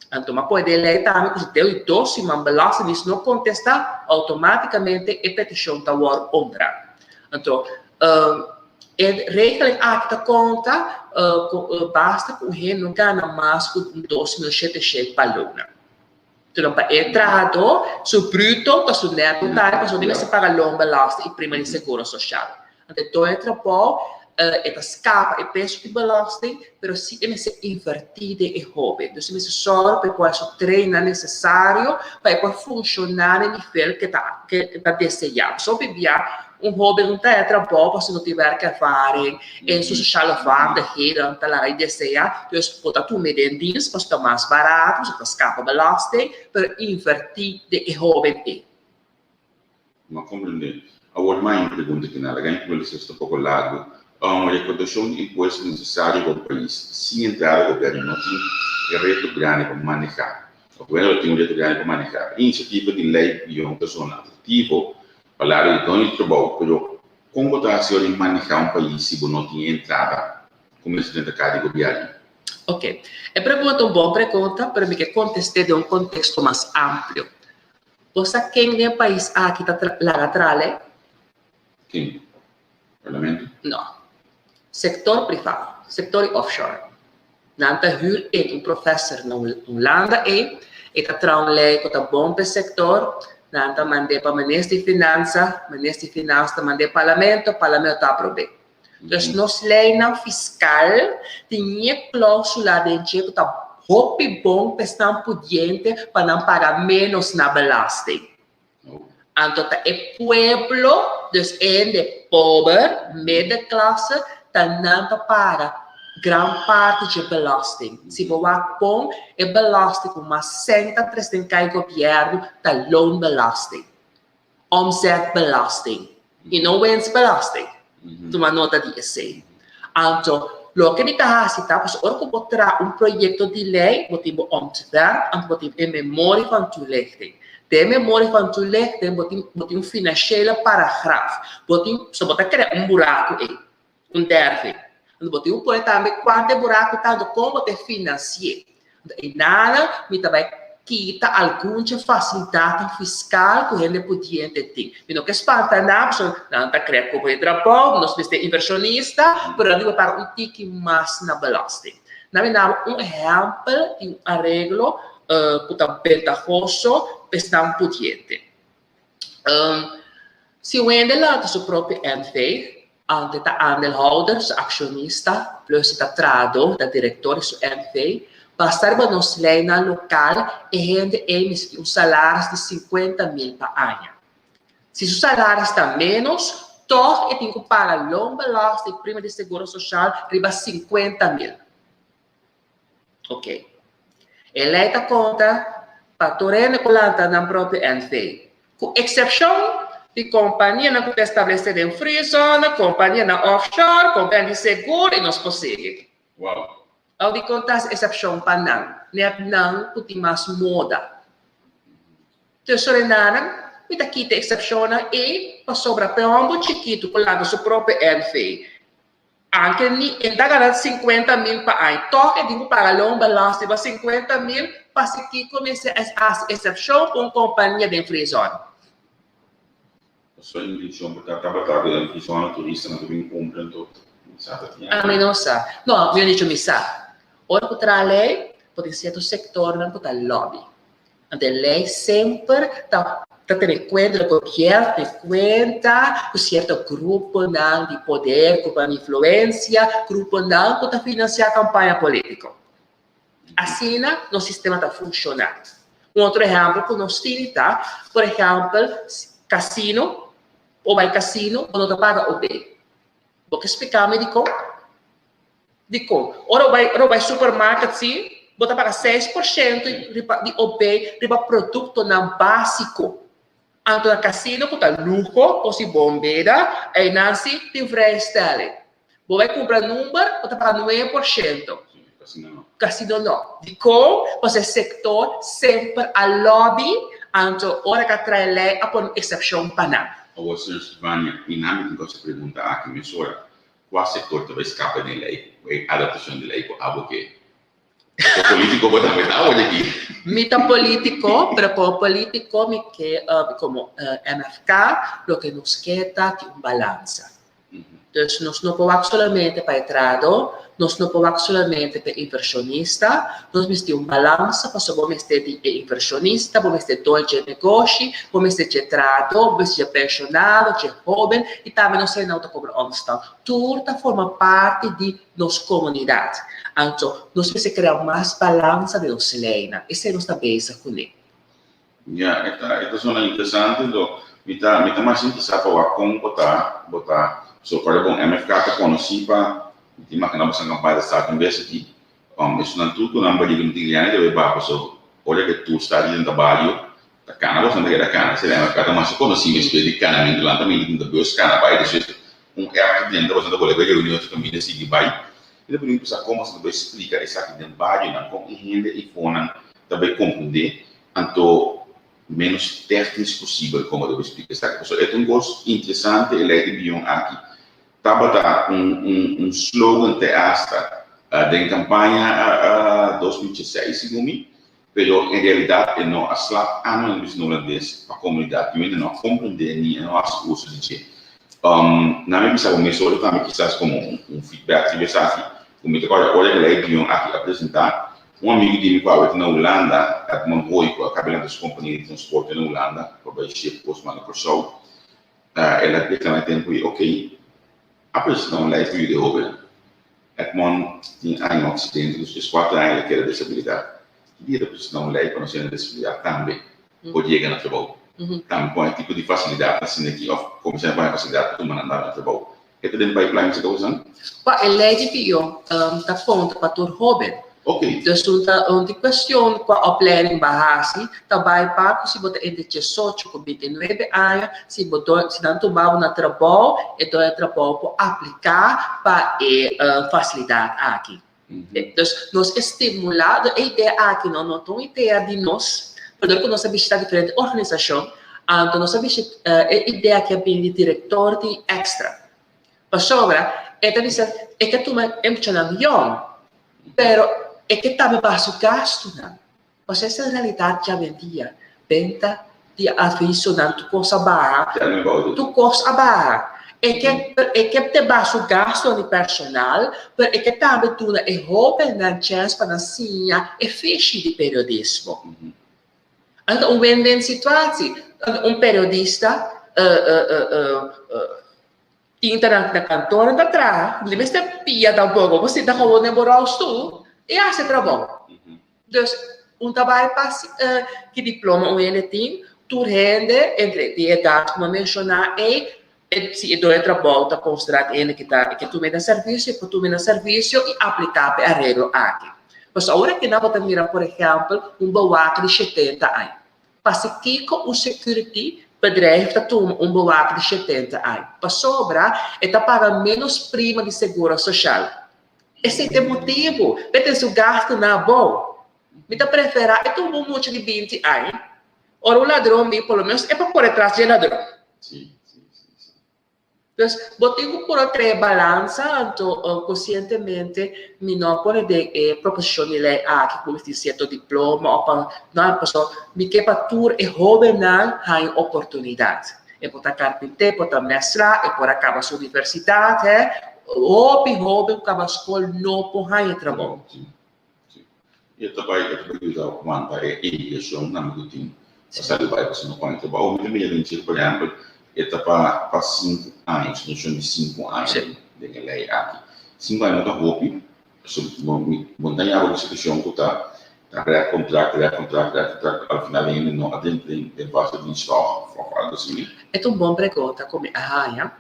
Anto m'a pone den lei tambe ku si deu i dos siman Belastingdienst no kontestá, outomátikamente e petishon ta wòrdu honrá. Anto, e regeling aki ta konta ku basta ku un hende no gana mas ku 2700 pa luna. Enton pa e trahadó, su bruto ta su neto tambe pasobra di mester paga loonbelasting i prima di seguro sosial. Anto e doño trabou e ta skapa e peso di belasting, pero si e mester invertí den e hóben. Dus e mester sòru pa e por haci su trainnan nesesario pa e por funshoná na e nivel ku e ta deseá. Pasobra hopi bia un hóben no ta haña trabou pasobra no tin werkervaring en su sociale vaardigheden ta laga di deseá. Dus bo ta tuma e den dienst pasobra ta mas barato, pasobra ta skapa belasting, pero invertí den e hóben ei. Mi a komprendé. Awor mi a un pregunta ki nan laga mi publisista ta poko largu. Un rekoudashon di impuesto nesesario pa un pais. Sin entrada gobièrnu no tin e reto grandi pa manehá. Òf gobièrnu lo tin un reto grandi pa manehá. E inisiativa di lei bion ta zona atraktivo pa lado di doño di trabou, pero kon bo ta hasi ora di manehá un pais si bo no tin e entrada ku mester drenta kar di gobièrnu? Ok. E pregunta ta un bon pregunta, pero mi ke kontest'é den un konteksto mas amplio. Bo sa ken den e pais aki ta laga traha lei? Ken? Parlamento? No. Sector priva, sector di offshore. Nan ta huur ey un professor na Hulanda ey, e ta traha un lei cu ta bon pa e sector, nan ta mand'e pa minister di finansa, minister di finansa ta mand'e parlamento, parlamento ta aprob'e. Dus nos leinan fiskal tin ñe klóusula den dje ku ta hopi bon pa esnan pudiente pa nan paga ménos na belasting. Anto ta e pueblo, dus e hende pober, middenklasse, ta nan ta paga gran parti dje belasting. Si bo wak bon, e belasting ku mas sèn ta trese den kai gobièrnu ta loonbelasting. Omzetbelasting y no winstbelasting. Tuma nota di esey. Anto, loke mi ta haci ta, pasobra ora cu bo traha un proyecto di ley, bo tin bo ontwerp, anto bo tin e memorie van toelichting. Den e memorie van toelichting bo tin, bo tin un financiële paragraaf. Bo tin, so bo ta crea un buraco ey, un derving. Anto bo tin cu pone tambe cuanto e buraco ta, anto con bo ta financi'e. Anto einanan mi ta bai kita algun dje facilidadnan fiscal cu hende pudiente tin. Mi no ke spanta nan, pasobra nan ta crea cupo di trabou, nos mester inversionista, pero nan tin cu paga un tiki mas na belasting. Nan mi daba un ehempel di un areglo cu ta bentahoso pa esnan pudiente. Si un hende lanta su propio NV, ante ta aandeelhouder, su accionista, plus e ta trahador, ta director di su NV, basta riba nos leynan local e hende ey mester tin un salaris di 50 mil pa aña. Si su salaris ta menos, tog e tin cu paga loonbelasting, prima di seguro social riba 50 mil. Ok. E lei ta konta pa tur hende ku lanta nan propio NV, ku eksepshon di kompanianan ku ta establesé den free zone, kompanianan offshore, kompanianan di segur i nos por sigui. Wow. Au di konta hasi eksepshon pa nan, net nan ku tin mas moda. Tesorenanan, mi ta kita e eksepshonnan ei pasobra pa e hòmber chikitu ku lanta su propio NV, Anke ni e ta gana 50 mil pa aña, tòg e tin ku paga loonbelasting pa 50 mil, pasi kiko mester hasi eksepshon ku un kompania den free zone? Pasobra intenshon por ta tabata ku den free zone turistanan ta bin kumpra anto mi sa ta tin Ami no sa. No, mi a dicho mi sa. Ora ku traha lei, por tin sierto sektornan ku ta lobby. Anto e lei semper ta ta tene kuenta, e gobièrnu tene kuenta ku sierto gruponan di poder, gruponan di influensia, gruponan ku ta finansiá kampaña polítiko. Asina nos sistema ta funshoná. Un otro ehèmpel ku nos tin ta, por ehèmpel, kasino, bo bai kasino, bo no ta paga OB. Bo ke splika mi dikon? Dikon? Ora bo bai, ora bo bai supermarket si. Bo ta paga 6% riba di OB riba produktonan básiko. Anto na kasino ku ta luho, kos di bon beda, einan si tin vrijstelling. Bo bai kumpra number, bo ta paga 9%. Kasino no. Kasino no. Dikon? Pasobra e sektor semper a lobby, anto ora ku a trae lei a pone un eksepshon pa nan. Awor, señor Stefania, i nan mi tin ku hasi pregunta aki mesora, Kua sektor ta bai skapa den lei ku e adaptashon di lei ku abo ke? Bo politiko bo tambe ta awor aki. Mi ta politiko, pero komo politiko mi ke komo MFK loke nos ke ta tin un balansa. Dus nos no por wak solamente pa e trado, nos no por wak solamente pa e invershonista, nos mester tin un balansa pasobra bo mester di e invershonista, bo mester dor dje negoshi, bo mester dje trado, bo mester dje penshonado, dje hoben i tambe nos hende nan ku ta kobra ònderstal. Tur ta forma parti di nos komunidat. Anto, nos mester krea mas balansa den nos leinan. Esei nos ta bezig kuné. Ya, e ta, e ta sona interesante, do mi ta, mi ta mas interesá pa wak kon bo ta, bo ta, so kòrda bon, MFK ta konosí pa, mi ta imaginá boso nan kampaña ta start un bes aki, esunnan tur ku nan bariga mi tin gana di bai baha paso ora ke tur sta di den ta bario, ta kana boso nan ta keda kana, esei MFK ta masha konosí despues di kanamentu lantamentu tin ta bus kana bai despues un app ta drenta boso nan ta bolbe bai reuni otro kaminda sigui bai, mi ta pidi mi kon boso ta bai splika esaki den barionan, kon e hende eifonan ta bai komprendé Anto menos technisch posibel como debe splica esaki. Pasobra e ta un cos interesante e ley di bion aki. Tabata un un un slogan te hasta den campaña 2016 segun mi, pero en realidad e no a slap ano en bisa Holandes pa comunidad. Yu hende no a comprende ni e no a haci uso di dje. Nan mi bisa bo mes ora tambe kisas como un feedback riba esaki, cu mi ta corda ora e ley bion aki a presenta, Un amigu di mi ku awe ta na Hulanda, Edmond Hooi, ku a kaba lanta su kompania di transporte na Hulanda pa bai ship kos manda Kòrsou, el a deklará e tempu ei, Oké, a presentá un lei pa yuda e hóbennan. Edmond tin aña un aksidente, dus dieskuater aña el a keda desabilitá. Ki dia ta presentá un lei pa nos hende desabilitá tambe por yega na trabou? Tambe pone tipo di fasilidatnan asina aki òf kuminsá pone fasilidat pa tuma nan na trabou. E ta den pipeline si ta usa? Pa e lei di pio ta konta pa tur hoben. Ok. Dus un ta un di kuestion kua opleiding bo a hasi ta bai pa ku si bo ta entre diesocho ku bintinuebe aña si bo do si nan tuma bo na trabou e doño di trabou por apliká pa e fasilidat aki. Dus nos e stimulá e idea aki no no ta un idea di nos pero dor ku nos a bishita diferente organisashon anto nos a bishita e idea aki a bini di direktor di Extra. Pasobra e ta bisa e ke tuma e muchanan yòn, pero e ke tambe baha su gastunan. Pasobra esa realidat djawendia, benta di avisonan tur kos a baha, tur kos a baha. E ke e ke te baha su gastunan di personal, pero e ke tambe duna e hóbennan chèns pa nan siña e fishi di periodismo. Anto un win-win situatie. Un periodista Tin ta na kantoor ta traha, no mester pia tampoco, bo sinta gewoon den bo rolstoel y haci e trabou. Dus un ta bay pa ki diploma un hende tin, tur hende entre di edad cu mi a menciona ey, si e doño trabou ta considera cu e hende ki ta ke tuma e na servicio, e por tuma e na servicio y aplica pa e areglo aki. Pasobra ora ki nan bo ta mira por ehempel un bewaker di shetenta aña. Pasikiko un security bedrijf ta tuma un bewaker di shetenta aña? Pasobra e ta paga ménos prima di seguro soshal. Esei ta e motibu p'e ten su gastunan abou. Mi ta preferá e tuma un mucha di binti aña. Ora un ladron bin, por lo ménos e por kore tras dje ladron. Dus bo tin ku puru trae balansa, anto konsientemente mi no a pone den e proposishon di lei aki ku mester tin sierto diploma òf pa no, pasobra mi ke pa tur e hóbennan haña oportunidat. E por ta karpinté, e por ta mèstra, e por a kaba su universidat, hè. Hopi hóben ku kaba skol no por haña trabou. I e ta bai e ta bai yuda wanta e inmigracion nan ku tin pa sali bai pasobra no pone trabou. Mi ta mira den Chile por ehempel e ta pa pa sinku aña, extension di sinku aña den e ley aki. Sinku aña no ta hopi pasobra mi bo ta yaba ku situacion ku ta ta red contract, red contract, red contract al final hende no a drenta den den vaste dienst tòg of algo asina. E ta un bon pregunta ku mi a haña.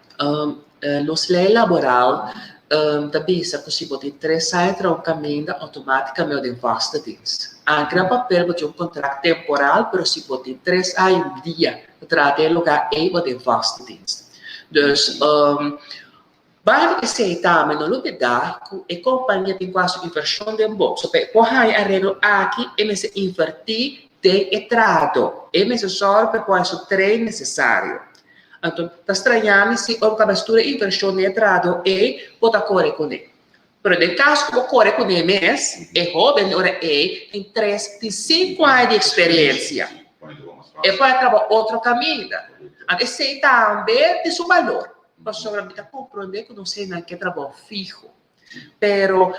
Nos ley laboral. Ta bisa ku si bo tin tres aña traha un kaminda, outomátikamente bo den vaste dienst. Anke na papel bo tin un kontrakt temporal, pero si bo tin tres aña i un dia ta traha den e lugá ei, bo den vaste dienst. Dus, banda di esei tambe no lubidá ku e kompania tin ku hasi un invershon den bo. So pa e por haña e areglo aki, e mester invertí den e trahadó. E mester sòru pa e por haña su train nesesario. Anto ta straña mi si ora bo ta tur e invershon den e trahadó ei, bo ta kore kuné. Pero den kaso ku bo kore kuné mes, e hóben di ora ei tin tres, tin sinku aña di eksperensia. E por a traba otro kaminda. Anto esei tambe tin su balor, pasobra mi ta komprondé ku nos hendenan ke trabou fiho. Pero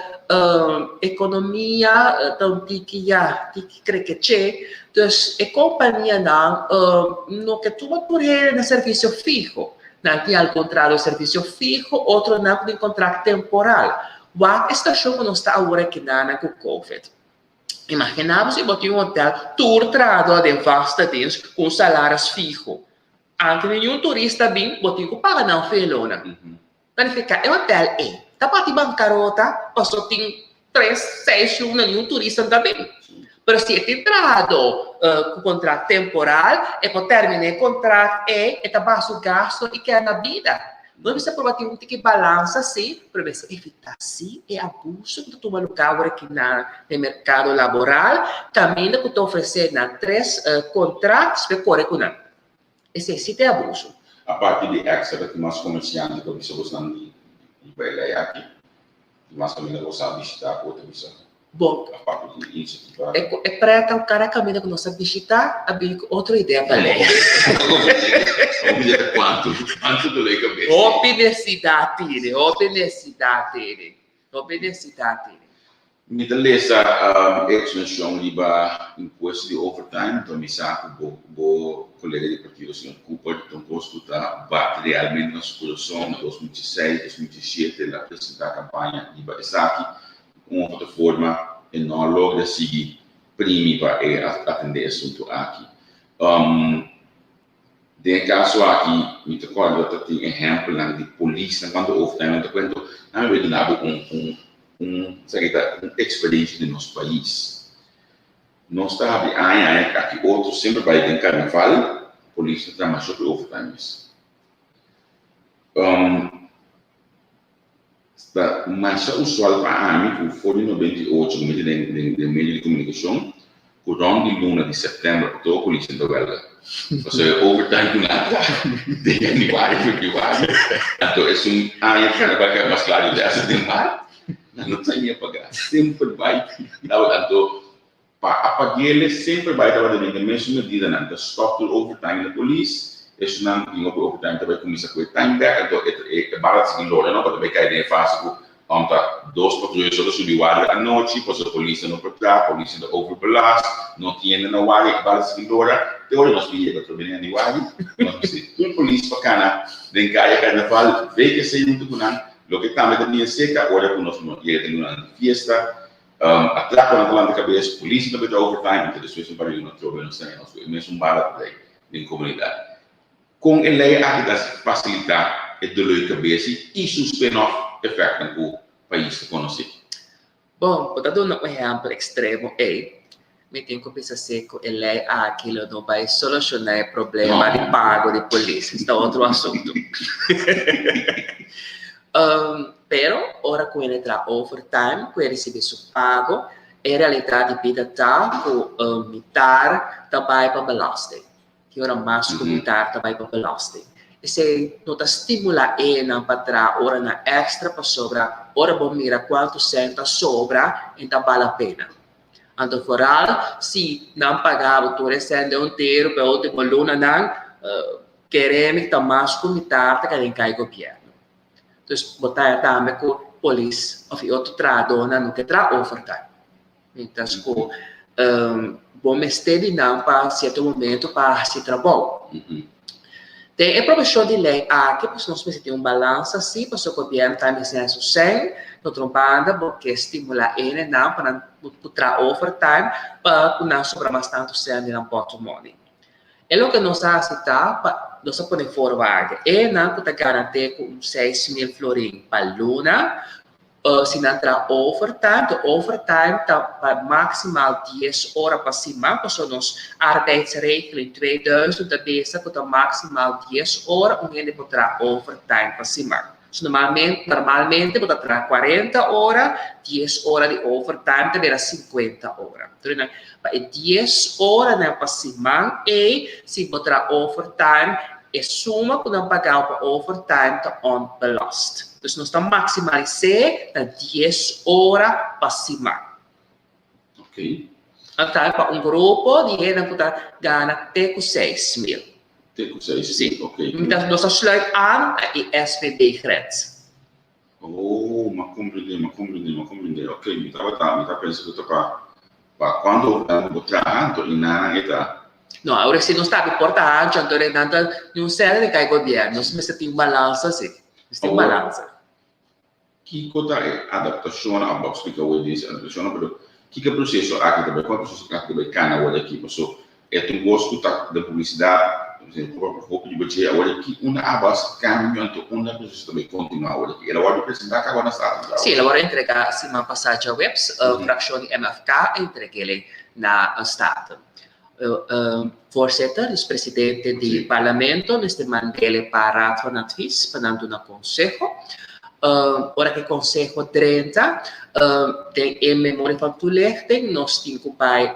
economia ta un tiki ya, tiki krekeche, dus e companianan no ke tuma tur hende na servicio fiho. Nan tin algun trahador di servicio fiho, otronan ku tin contract temporal. Wak e situacion ku nos ta awor aki nan ku covid. Imagina bo si bo tin un hotel tur trahador den vaste dienst ku un salaris fiho. Anke ningun turista bin, bo tin ku paga nan felonan. Planifiká e hotel ei ta bati bankarota paso tin tres, seis luna niun turista no ta bin. Pero si e tin trahadó ku kontrakt temporal e por terminá e kontrakt ei, e ta baha su gasto i keda na bida. Nos mester proba tin un tiki balansa si, pero mester evitá si e abuso ku ta tuma lugá awor aki na e merkado laboral kaminda ku ta ofresé nan tres kontrakt despues kore ku nan. Esei si ta e abuso. Aparte di extra ta tin mas komersiante ku a bisa bosnan di riba e lei aki? Tin mas kaminda ku bo sa bishitá ku bo ta bisa? Bon, Aparte di inisiativa. e preta ku kada kaminda ku nos a bishitá a bini ku otro idea pa lei. Hopi idea kuantu, kuantu doló e kabes. Hopi nesesidat tene, hopi nesesidat tene, hopi nesesidat tene. Mi ta lesa e eksplanashon riba impuesto di overtime, enton mi sa ku bo bo kolega di partido señor Cooper ta un kos ku ta bati realmente na su kurason. Na 2016, 2017 el a presentá kampaña riba esaki. Un of otro forma e no a logra sigui primi pa e atendé e asuntu aki. Den e kaso aki mi ta kòrda ta tin ehèmpelnan di polisnan kuantu overtime nan ta kuenta. Nan a duna bo un un un esaki ta un eksperensha di nos pais. Nos ta habri aña aña aki otro semper bai den karnaval polis ta traha masha hopi overtime mes. Ta masha usual pa ami ku for di 98 ku mi ta den den medio di komunikashon ku rònt di luna di sèptèmber òktober polisnan ta wèlga. Pasobra e overtime ku nan a traha den yanüari, febrüari, anto esun aña ku nan bai kaba mas kla di rèsto den mart, nan no ta ña pagá. Semper bai tabata anto Pa a paguele semper bai tabata den e mesun medidanan, ta stop tur overtime na polis, esunnan ku tin hopi overtime ta bai kuminsa ku e time bek, anto e e bala ta sigui lora no, pa ta bai kai den e fase ku om ta dos patruya so ta subi warda anochi, pasobra polisnan no por traha, polisnan ta overbelast, no tin hende na warda, e bala ta sigui lora, te ora nos bin yega otro bini na warda, nos mester tur polis pa kana den kaya karnaval, VKC huntu ku nan, loke tambe ta bini aserka ora ku nos yega den lunanan di fiesta. Atraco nan ta lanta cabes, polis nan ta beta overtime, anto despues un par di luna trobe nos ta nos cu e mesun bala ta bay den comunidad. Con e ley aki ta facilita e dolor di cabes y su spin-off effectnan cu pais ta conoce? Bon, bo ta duna un ehempel extremo ey. Mi tin cu bisa si cu e ley aki lo no bay soluciona e problema di pago di polis. Esta otro asunto. Pero ora cu hende traha overtime, cu e ricibi su pago, e realidad di bida ta cu mitar ta bay pa belasting. Ki ora mas cu mitar ta bay pa belasting. Esey no ta stimula enan pa traha oranan extra pasobra ora bo mira cuanto cent ta sobra en ta bala pena. Anto foral si nan paga bo tur e cent den un tero pa e ultimo lunanan, kere mi ta mas cu mitar ta keda cay gobierno. Dus bo ta tambe cu polis of e otro trahadornan no ke traha overtime. Mientras cu bo mester di nan pa cierto momento pa haci trabou. Den e proposicion di ley aki pues nos mester tin un balansa si pasobra gobierno ta mester haci su cen, di otro banda bo ke stimula hendenan pa nan por traha overtime pa cu nan sobra mas tanto cen di nan portomoney. E loke nos a haci ta pa. Nos a pone voorwaarde. Enan ku ta gana te ku un 6000 florin pa luna, si nan traha overtime, de overtime ta pa maximaal 10 ora pa siman, pasobra nos arbeidsregeling 2000 ta bisa ku ta maximaal 10 ora un hende por traha overtime pa siman. So normalmente, normalmente bo ta traha 40 ora, 10 ora di overtime ta bira 50 ora. Entonces, pa e 10 oranan pa siman ei, si bo traha overtime, e suma ku nan pagao pa overtime ta onbelast. Dus nos ta maximalis'é na 10 ora pa siman. Ok. Anto pa un grupo di hendenan ku ta gana te ku 6000. Te ku 6000, Sí. ok. Nos ta sluit aan na e SVB-grens. Oh, m'a comprendé, m'a comprendé, m'a comprendé. Ok, mi tabata, mi ta pensa ku ta pa, pa kuantu overtime ku bo traha, anto i nan e ta. No, awor si nos ta abi porta hanchu, anto nan ta ni un sèn di kai gobièrnu. Nos mester tin balansa si. Mester tin balansa. Kiko ta e adaptashonnan, òf bo a splika awor di e adaptashonnan, pero kiko e proseso aki ta bai, kon e proseso aki ta bai kana awor aki? Paso e ta un kos ku ta den publisidat, hopi di bo dje awor aki unda a bas kambio anto unda e proseso ta bai kontinuá awor aki? El a wòrdu presentá kaba na Staten djawe? Sí, el a wòrdu entregá siman pasá djaweps, frakshon di MFK a entreg'é na Staten. Voorzitter, dus presidente di Parlamento, mester mand'é pa Raad van Advies pa nan duna konseho. Ora ku e konseho drenta den e memoria van toelichting nos tin ku bai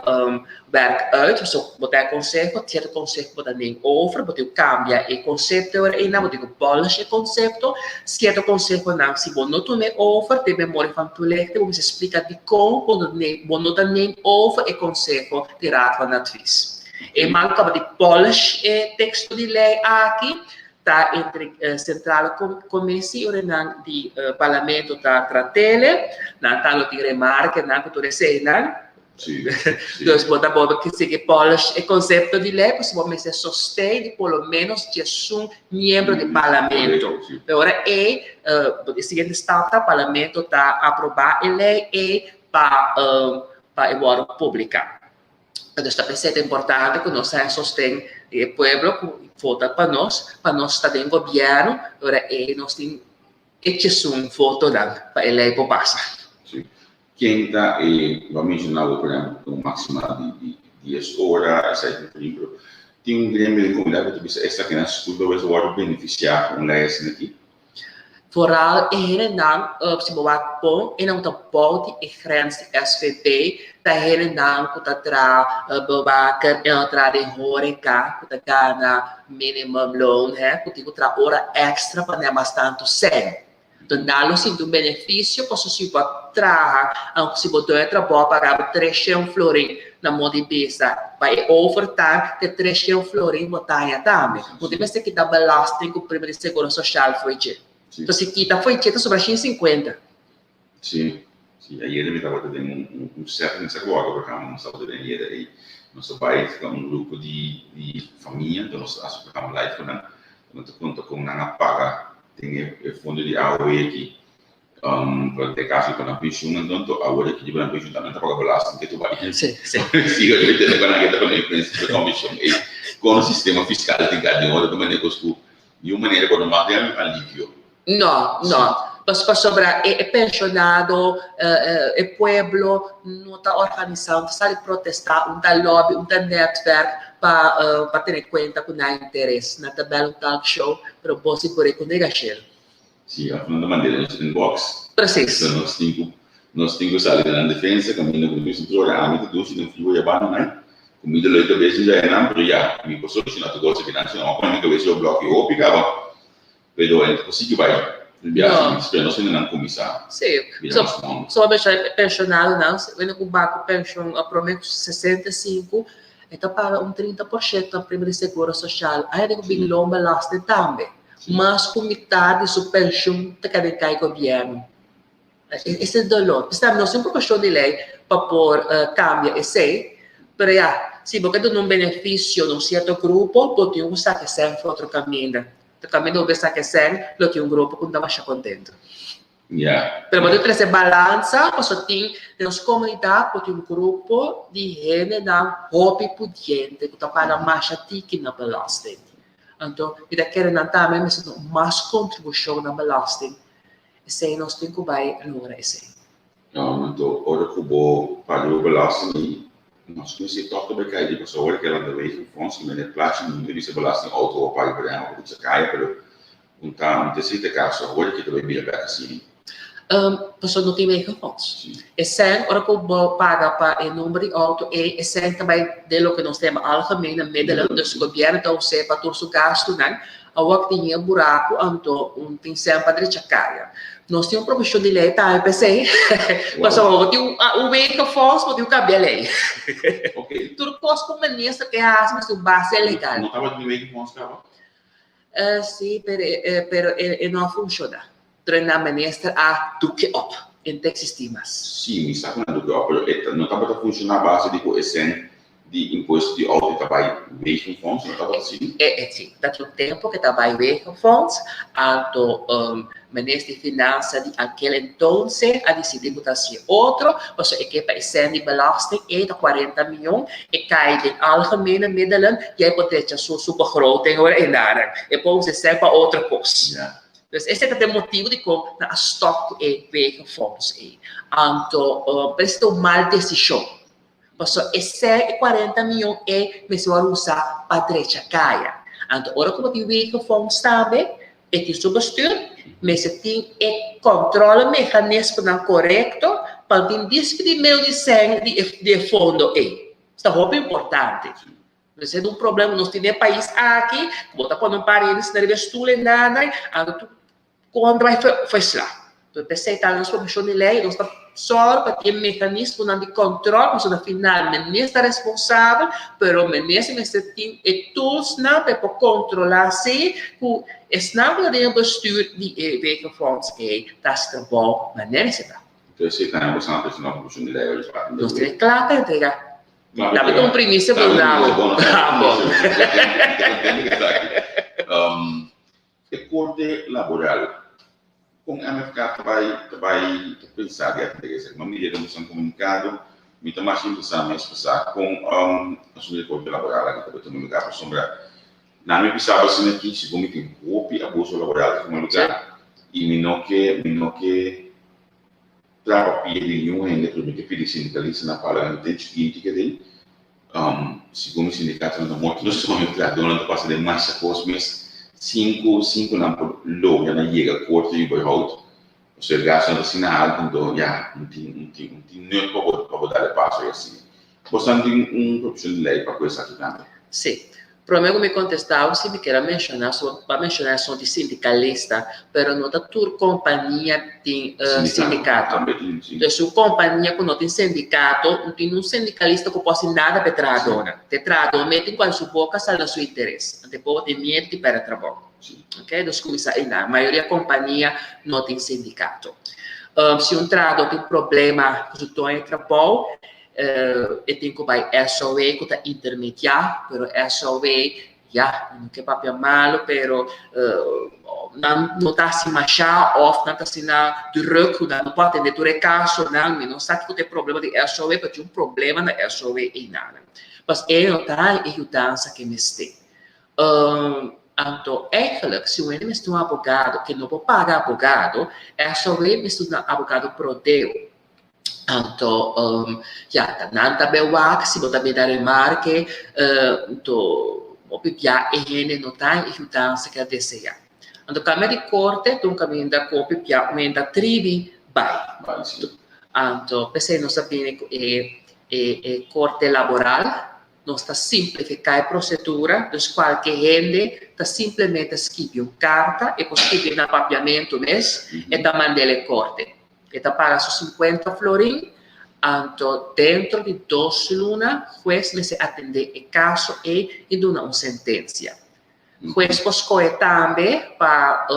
werk uit, so bo ta e konseho, sierto konseho bo ta neem over, bo tin ku kambia e konsepto ora einan, bo tin ku polish e konsepto, sierto konsehonan si bo no tuma e over den memoria van toelichting bo mester splika dikon bo no ta neem over e konseho di Raad van Advies. E mal kaba di polish e teksto di lei aki ta entre Centrale Commissie ora nan di Parlamento ta tratele, nan ta lo tin remarkenan ku tur eseinan. Sí, sí. Dus bo ta bolbe sigui polish e concepto di ley, pasobra bo mester sosten di por lo menos 11 miembro di Parlamento. Correcto, sí. Pero ora ei, e siguiente stap ta Parlamento ta aproba e ley ei pa pa e wòrdu publiká. Entonces ta p'esei ta importante ku nos haña sosten di e pueblo ku vota pa nos, pa nos ta den gobièrnu, ora ei nos tin e chesun votonan pa e lei por pasa. Sí. Ken ta e, bo a menshoná bo por ehèmpel ku un máksima di 10 ora, esei ta un pero tin un gremio den komunidat ku ta bisa esakinan sigur ta wòrdu benefisiá ku un lei asina aki? Vooral e hendenan, si bo wak bon, e nan ku ta bou di e grens di SVB ta hendenan ku ta traha bewaker, e nan ta traha den horeca ku ta gana minimumloon, he, ku tin ku traha ora extra pa nan mas tantu sèn. Enton nan lo sinti un benefisio pasobra si bo a traha, aunke si bo doño di trabou a paga bo 300 florin na moda di bisa pa e overtime, te 300 florin bo ta haña tambe. Bo tin mester kita belasting ku prima di seguro sosial fo'i dje. Enton si kita fo'i dje ta sobra 150. Sí, sí. Ayera mi tabata den un un set, mi sa ku bo a programa nos tabata den ayera ei. Nos a bai ku un grupo di di famia, enton nos a hasi programa live ku nan. Nan ta konta kon nan a paga den e e fondo di AOW aki pa den kaso di pa nan penshun, enton to awor aki di pa nan penshun tambe nan ta paga belasting ke tur bai. Sí, sí. Sí, yo tende ku nan ke ta pone e komishon ei kon sistema fiskal tin ka den otro manera kos ku di un manera ku no mas den alivio. No, no. Pasobra e pensionado, e pueblo no ta organisa, no ta sali protesta, un ta lobby, un ta netwerk pa pa tene cuenta cu nan interes. Nan ta bel un talk show, pero bo si por e cu negashel. Si, of nan ta mand'e nos inbox. Precies. So nos tin cu nos tin cu sali den nan defensa, caminda cu nos tin ora ami ta dushi den frio yabano nan, comida lo e cabes di nan, pero ya, mi por soluciona tur cos aki nan, si no a pone mi cabes riba bloki hopi caba. Pero e ta sigui bai den biahe, mi spera nos hendenan kuminsá bira mas mondo. Sí, so e penshonadonan, wende ku ba ku penshon promé ku 65, e ta paga un 30% na prima di seguro soshal. Ai hende ku bin loonbelasting tambe. Mas ku mitar di su penshon ta keda kai gobièrnu. Ese e dolor. P'esei nos tin un proposishon di lei pa por kambia esei, pero ya, si bo ke duna un benefisio na un sierto grupo, bo tin ku saka esei for otro kaminda. Ta kaminda bo ke saka esei, lo tin un grupo ku no ta masha kontentu. Pero bo tin ku trese balansa, pasobra tin den nos komunidat bo tin un grupo di hendenan hopi pudiente ku ta paga masha tiki na belasting. Anto mi ta kere nan tambe mester duna mas kontribushon na belasting. Esei nos tin ku bai logra esei. Anto ora ku bo paga bo belasting ei, nos mester tòg ta bai kai di pasobra ora ke lanta wegenfonds ki mester plachi mundu di se belasting outo bo paga por ehèmpel ku ta kaya pero un ta un ta esei ta e kaso awor ke ta bai bira bèk asina. Pasobra no tin wegenfonds. E sèn ora ku bo paga pa e number di outo ei e sèn ta bai den loke nos ta yama algemene middelen dus gobièrnu ta us'é pa tur su gastunan. Awor tin e buraku anto un tin sèn pa drecha kaya. Nos tin un proposishon di lei tambe p'esei, pasobra bo tin un wegenfonds bo tin ku kambia lei. Tur kos ku minister ke hasi mester un base legal. No tabata tin wegenfonds kaba? Si, pero e no a funshoná. Pero nan minister a duke op, e no ta eksistí mas. Si, mi sa ku nan duke op, pero e no tabata funshoná a base di ku e sèn di impuesto di auto ta bai wegenfonds, no tabata asina? E si, ta tin un tempu ku ta bai wegenfonds, anto minister di finansa di akel entonse a disidí ku ta hasi e otro, pasobra e ke pa e sèn di belasting ei ta 40 mion, e kai den algemene middelen, i e por drecha su begroting ora ei nan, e por usa e sèn pa otro kos. Dus esei ta e motibu dikon nan a stòp ku e wegenfonds ei. Anto, pero esei ta un mal desishon. Pasobra esei, e 40 mion ei mester wòrdu usá pa drecha kaya. Anto ora ku bo tin wegenfonds tambe, e tin su bestuur, mester tin e kòntròlmeganismonan korekto pa no tin dispidimento di sèn di e fondo ei. Esei ta hopi importante. Mester un problema nos tin den pais aki, ku bo ta pone un par hende sinta riba e stul e nanai, anto tur kontra bai fersla. Entonces p'esei ta nos proposishon di lei, nos ta sòru pa tin e mekanismonan di kòntròl, pasobra na final minister ta responsabel, pero minister mester tin e toolsnan pa e por kontrolá si ku esnan ku ta den e bestuur di e wegenfonds ei ta hasi trabou manera mester ta. Entonces esei ta nan bo sa presentá un proposishon di lei ora di papia. Nos tin e kla pa entrega. Dame un primicia por un abo. E corte laboral, con MFK ta bay ta bay ta pensa di atende esaki? Ma mira den boso comunicado, mi ta mas interesa mes pa sa con asunto di corte laboral aki ta bay tuma lugar, pasobra na mi bisa bo asina aki, segun mi tin hopi abuso laboral ta tuma lugar y mi no ke mi no ke Trapa pia di niun hende pero mi ta pidi sindikalistanan pa ala nan ten chikinti ke den. Segun mi sindikatonan ta morto nos tuma mi trahadónan ta pasa den masha kos mes sin ku sin ku nan por logra na yega korte überhaupt pasobra e gastunan ta asina alto anto ya un tin un tin un tin nut pa bo pa bo dal e paso i asina. Bosan tin un proposishon di lei pa ku esaki tambe? Sí. Prome ku mi kontestá bo si mi kier a menshoná so bo a menshoná esun di sindikalista pero no ta tur kompania tin sindikato. Entonces un kompania ku no tin sindikato no tin un sindikalista ku por hasi nada pa e trahadónan. E trahadó mes tin ku hasi su boka sali na su interes. Anto e por tin miedu di pèrdè trabou. Oke nos kuminsá einan. Mayoria kompania no tin sindikato. Si un trahadó tin problema ku su doño di trabou E tin ku bai SOW ku ta intermediá, pero SOW ya, mi no ke papia malu, pero nan no ta hasi mashá òf nan ta asina drùk ku nan no por atendé tur e kasonan. Mi no sa kiko ta e problema di SOW, pero tin un problema na SOW einan. Pas e no ta e yudansa ku e mester. Anto eigenlijk si un hende mester un abogado ke no por paga abogado, SOW mester duna abogado pro deo. Anto ya ta nan ta be wak si bo ta be da remarke anto hopi bia e hende no ta e yudansa ke a desea. Anto kambia di korte ta un kaminda ku hopi bia un hende ta tribi bai. Anto p'esei nos a bini ku e e korte laboral, nos ta simplifiká e prosedura, dus kualke hende ta simplemente skibi un karta, e por skibi na papiamentu mes, e ta mand'el e korte. E ta paga su 50 florin, anto dentro di dos luna hues mester atendé e kaso ei i duna un sentensia. Hues por skohe tambe pa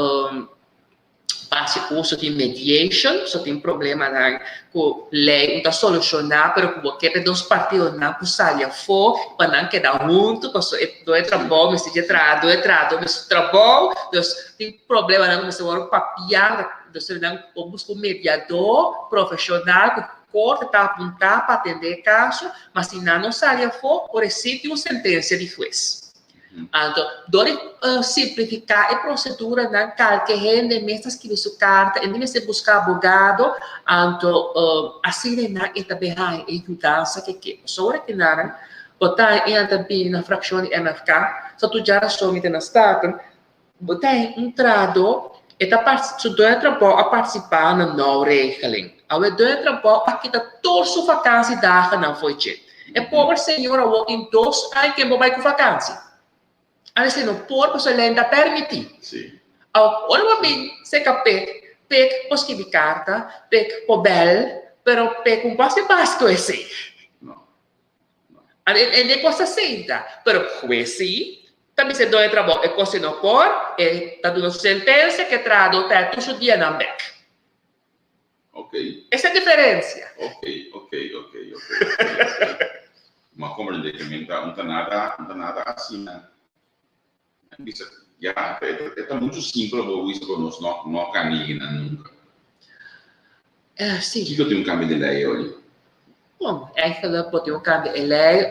hasi uso di mediation, so tin problemanan ku lei no ta solushoná pero ku bo ke pa e dos partidonan por sali afó pa nan keda huntu pasobra e doño di trabou mester dje traha, doño di trahadó mester trabou, dus tin problemanan ku mester wòrdu papiá. Dus nan por buska un mediadó profeshonal ku korte ta apuntá pa atendé e kaso, ma si nan no sali afó, por resibi un sentensia di hues. Anto, dor di simplifiká e proseduranan, kalke hende mes ta skibi su karta, e no mester buska abogado, anto asina nan e ta bin haña e yudansa ke ke. Pasobra ora kinanan bo ta e nan ta bini na frakshon di MFK, sa tur djarason mi ta na Staten, bo ta haña un trahadó, e ta su doño di trabou a partisipá na nou regeling. Awe doño di trabou a kita tur su vakansidagennan fo'i dje. E pober señor awor tin dos aña ken bo bai ku vakansi. Aresei no por pasobra lei no ta permití. Awor ora bo bin seka pek, pek por skibi karta, pek por bèl, pero pek un por hasi bas ku esei. En e kos ta sinta, pero hues sí ta bisa e doño di trabou e kos ei no por, e ta duna su sentensia ku e trahadó ta tur su dianan bèk. Ok. Esa e diferensia. Ok, ok, ok, ok, ok. Ma komprendé ku mi ta nada, no ta nada asina. Bisa, ya, e ta muchu simpel bo bisa ku nos no no kaniginan nunka. Si. Kiko tin un kambio di lei oli? Bon, eigenlijk bo tin un kambio e lei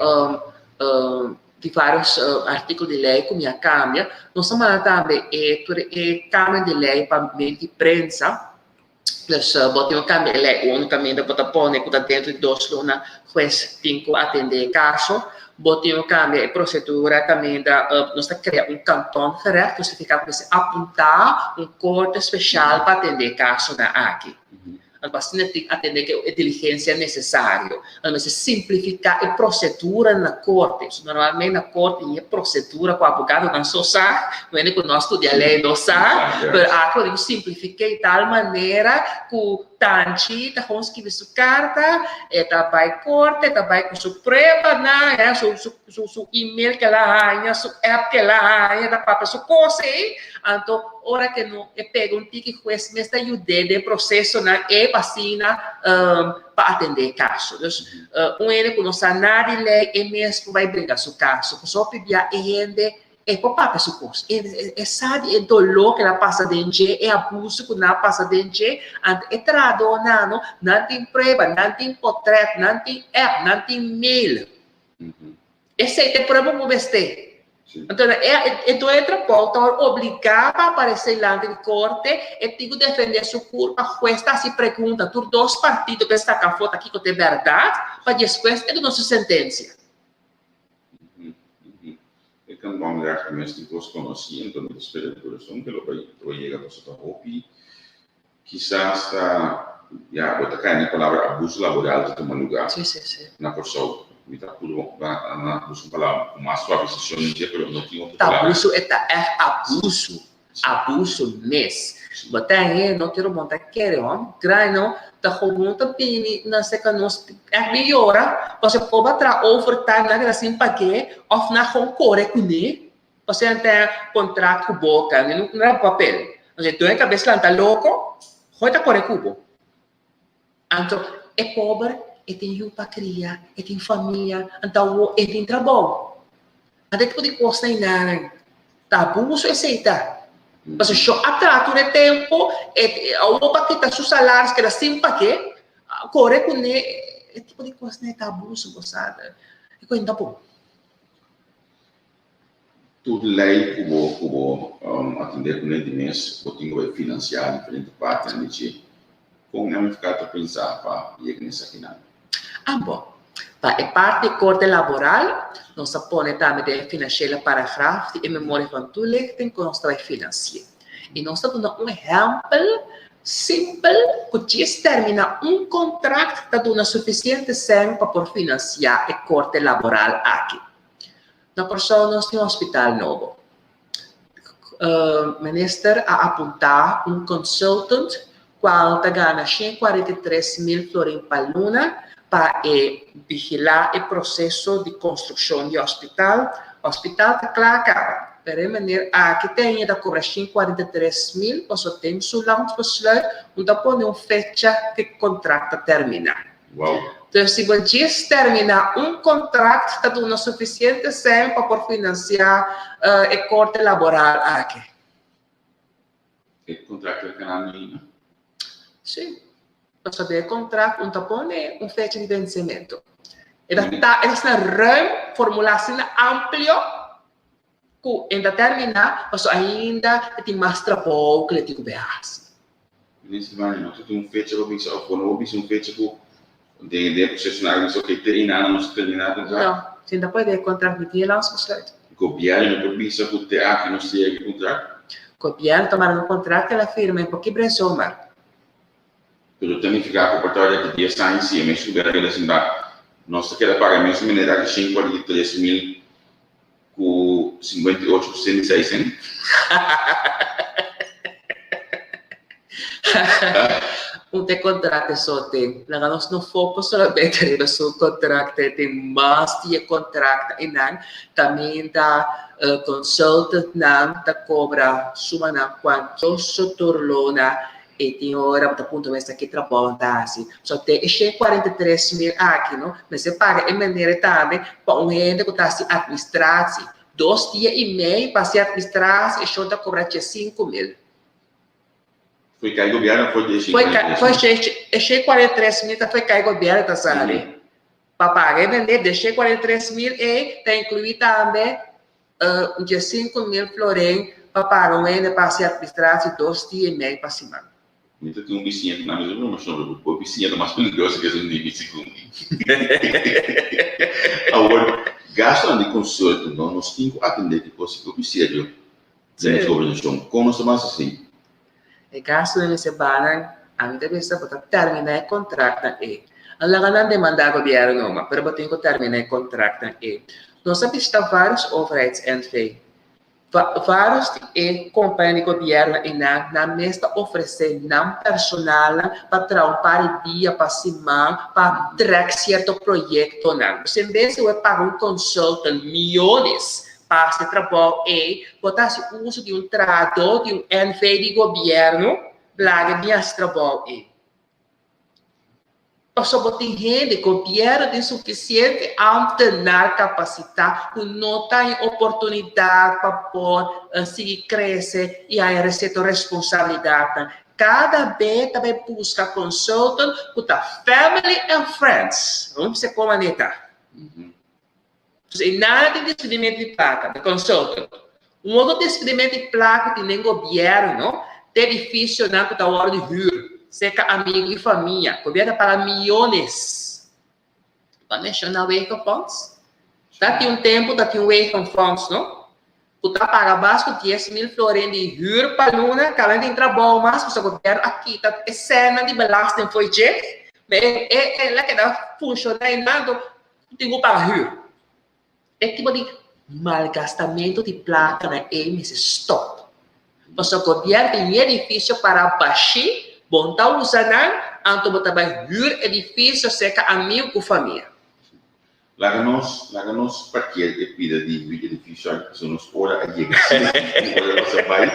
di varios artíkulo di lei ku mi a kambia. Nos a manda tambe e tur e kambio di lei pa medio di prensa. Dus bo tin ku kambia e lei unu kaminda bo ta pone ku ta dentro di dos luna hues tin ku atende e kaso. Bo tin ku kambia e prosedura kaminda nos ta krea un kantongerecht, ku signifiká ku mester apuntá un korte speshal pa atende e kasonan aki. Anto asina tin atende ku e diligensia nesesario. Anto mester simplifiká e prosedura na korte. So normalmente na korte tin e prosedura ku abogadonan so sa, hende ku no a studia lei no sa, pero aki bo tin ku simplifiká di tal manera ku tanchi ta gewoon skibi su karta, e ta bai korte, e ta bai ku su pruebanan, ya, su su su su email ku el a haña, su app ku el a haña, e ta papia su kos ei. Anto ora ke no e pega un tiki hues mes ta yud'é den prosesonan e pa asina pa atendé e kaso. Dus un hende ku no sa nada di lei e mes por bai bringa su kaso. Pasobra hopi bia e hende e por papia su kos. E sa di e doló ku el a pasa den dje, e abuso ku nan a pasa den dje. Anto e trahadónan no, nan tin prueba, nan tin potrèt, nan tin app, nan tin mail. Esei ta e prueba ku bo mester. Anto e e doño di trabou ta wòrdu obligá pa aparesé dilanti di korte, e tin ku defendé su kurpa, hues ta hasi pregunta, tur dos partido ta saka afó ta kiko ta e bèrdat, pa despues e duna su sentensia. E kantonrechter mes tin kos konosí, anto mi ta spera di kurason ke lo bai lo yega pasobra ta hopi kisas ta ya bo ta kai na e palabra abuso laboral ta tuma lugá na Kòrsou. Mi ta puru na buska un palabra ku mas suavisashon den dje pero no tin otro palabra. Ta abuso e ta ègt abuso, abuso mes. Bo ta hende no tin robon ta kere hò. Graino ta gewoon ta bini na seka nos ègt bin yora pasobra por bo a traha overtime nan keda sin pag'é òf nan gewoon kore kuné. Pasobra nan ta kontrakt ku boka, no na papel. Entonces doño kabes lanta loko, gooi ta kore ku bo. Anto e pober e tin yu pa kria, e tin famia, anto awor e tin trabou. Anto e tipo di kosnan einan ta abuso esei ta. Pasobra sho a traha tur e tempu, e awor pa kita su salaris keda sin pag'é, kore kuné, e tipo di kosnan ei ta abuso bo sa. E kuenta bo. Tur lei ku bo ku bo atendé kuné di mes bo tin ku bai finansiá diferente partinan di dje. Kon MFK ta pensa pa yega na esakinan? Ah bon. Pa e parti korte laboral nos ta pone tambe den e financiële paragraaf di e memoria van toelichting ku nos ta bai finansi'é. I nos ta duna un ehèmpel simpel ku djis terminá un kontrakt ta duna sufisiente sèn pa por finansiá e korte laboral aki. Na Kòrsou nos tin hospital nobo. Minister a apuntá un consultant kual ta gana 143 mil florin pa luna pa e vigilá e proseso di konstrukshon di hospital. Hospital ta kla kaba, pero e meneer aki te ainda ta kobra 143 mil pasobra den su landsbesluit no ta pone un fecha ku e kontrakt ta terminá. Entonces si bo djis termina un contract ta duna suficiente sèn pa por financia e corte laboral aki. E contract ta keda ainda? Si. Pasobra den e contract un ta pone un fecha di vencimento. E ta asina ruim, formula asina amplio. Ku e ta terminá, paso ainda e tin mas trabou ku e tin ku bai hasi. Minister Mani, no ta tin un fecha pa bisa òf bo no por bisa un fecha ku den e proseso nan a bisa oke te einan nos ta terminá e kontrakt? No, si no ta por e kontrakt mi tin e landsbesluit. Gobièrnu no por bisa ku te aki nos ta yega e kontrakt? Gobièrnu ta mara un kontrakt el a firma e por kibra e zomaar. Pero ta nifiká ku por tarda aki dies aña si e mes gobièrnu keda sintá nos ta keda paga e mes manera aki 143 mil ku 58 por sent di seis sen? Un te kontrakt so tin. Laga nos no focus solamente riba su kontrakt, tin mas di e kontrakt einan. Kaminda consultantnan ta kobra sumanan kuantioso tur luna i tin ora bo ta puntra mes ta ki trabou nan ta hasi. So te e 143 mil aki no mester paga e manera tambe pa un hende ku ta hasi administratie. Dos dia i mei pa hasi administratie e shon ta kobra 5 mil. Foi kai gobièrnu foi di e 143 Foi mil? E 143 mil ta foi kai gobièrnu ta sali. Pa paga e manera di 143 mil ei ta inkluí tambe un 5 mil florin pa paga un hende pa hasi administratie 2 dia i mei pa siman. Mi ta tin un bisiña ku nan mester broma shon, pero bo bisiña ta mas peligroso ku esun di mi segun mi. Awor, gastonan di consulta, no, nos tin ku atendé ki kos i hopi serio den nos gobernashon. Kon nos ta basa así? E gastonan mester banan, ami ta bisa bo ta terminá e kontraktnan ei. A laga nan demandá gobièrnu numa, pero bo tin ku terminá e kontraktnan ei. Nos a bishitá vários overheids-NV. Vários di e kompañia di gobièrnu einan nan mes ta ofresé nan personalnan pa traha un par di dia pa siman pa trèk sierto proyektonan. Pues en bes di bo paga un consultant miónes pa hasi e trabou ei, bo ta hasi uso di un trahadó di un NV di gobièrnu laga bin hasi trabou ei. Pasobra bo tin hende, gobièrnu tin sufisiente ámtenar kapasitá ku no ta haña oportunidat pa por sigui krese i haña sierto responsabilidatnan. Kada be ta bai buska consultant ku ta family and friends. Bo bisa kon manera ta. Entonces, e nada tin despedimentu di plaka, de consultant. Un otro despedimentu di plaka tin den gobièrnu, te edifisionan ku ta wòrdu di hür, serka amigu i famia. Gobièrnu ta paga miyones. Pa menshoná Wegenfonds. Ta tin un tempu ta tin un Wegenfonds, no? Ku ta paga bas ku 10 mil florin di hür pa luna, kaba no tin trabou mas, pasobra gobièrnu a kita e sènnan di belasting fo'i dje, ma e la keda funshoná einan, anto tin ku paga hür. E tipo di malgastamentu di plaka na ei mester stòp. Pasobra gobièrnu tin edifisio para bashí, bo no ta usa nan, anto bo ta bai hür edifisio serka amigu ku famia. Laga nos parkeer e pida di hür edifisio aki pasobra nos ora a yega si ora nos a bai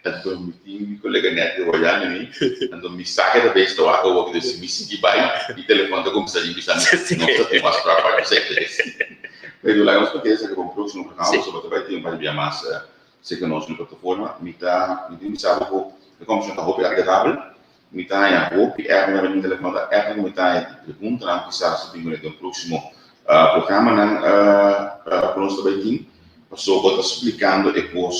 anto mi tin mi kolega Netty wardando mi anto mi sa ke ta bes ta wak awor entonces si mi sigui bai mi telefon ta kuminsá rin bisa mi nos ta tin un afspraak pa esei pero laga nos parkeer esaki pa un próksimo programa pasobra ta bai tin un par di bia mas serka nos na plataforma mi ta mi tin bisa bo ku e kòmbersashon ta hopi agradabel. Mi ta haña hopi ègt mi ta mi telefòn ta ègt ku mi ta haña di preguntanan kisas ta bin kuné den próksimo programanan ku nos ta bai tin pasobra bo ta splikando e kos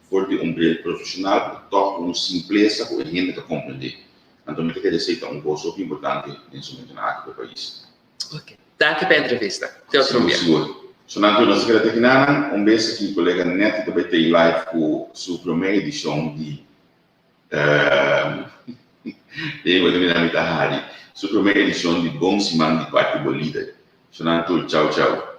for di un bril profeshonal pero tòg ku un simplesa ku e hende ta komprendé. Anto mi ta kere esei ta un kos hopi importante den su momentunan aki pa e pais. Ok. Danki pa e entrevista. Te otro Sigur bia. sigur. So nan tur nos ta keda te kinanan. Un bes aki kolega Netty ta bai tei live ku su promé edishon di Den bo ta mira mi ta hari. Su promé edishon di Bon Siman di parti bo lider. So nan tur chau chau.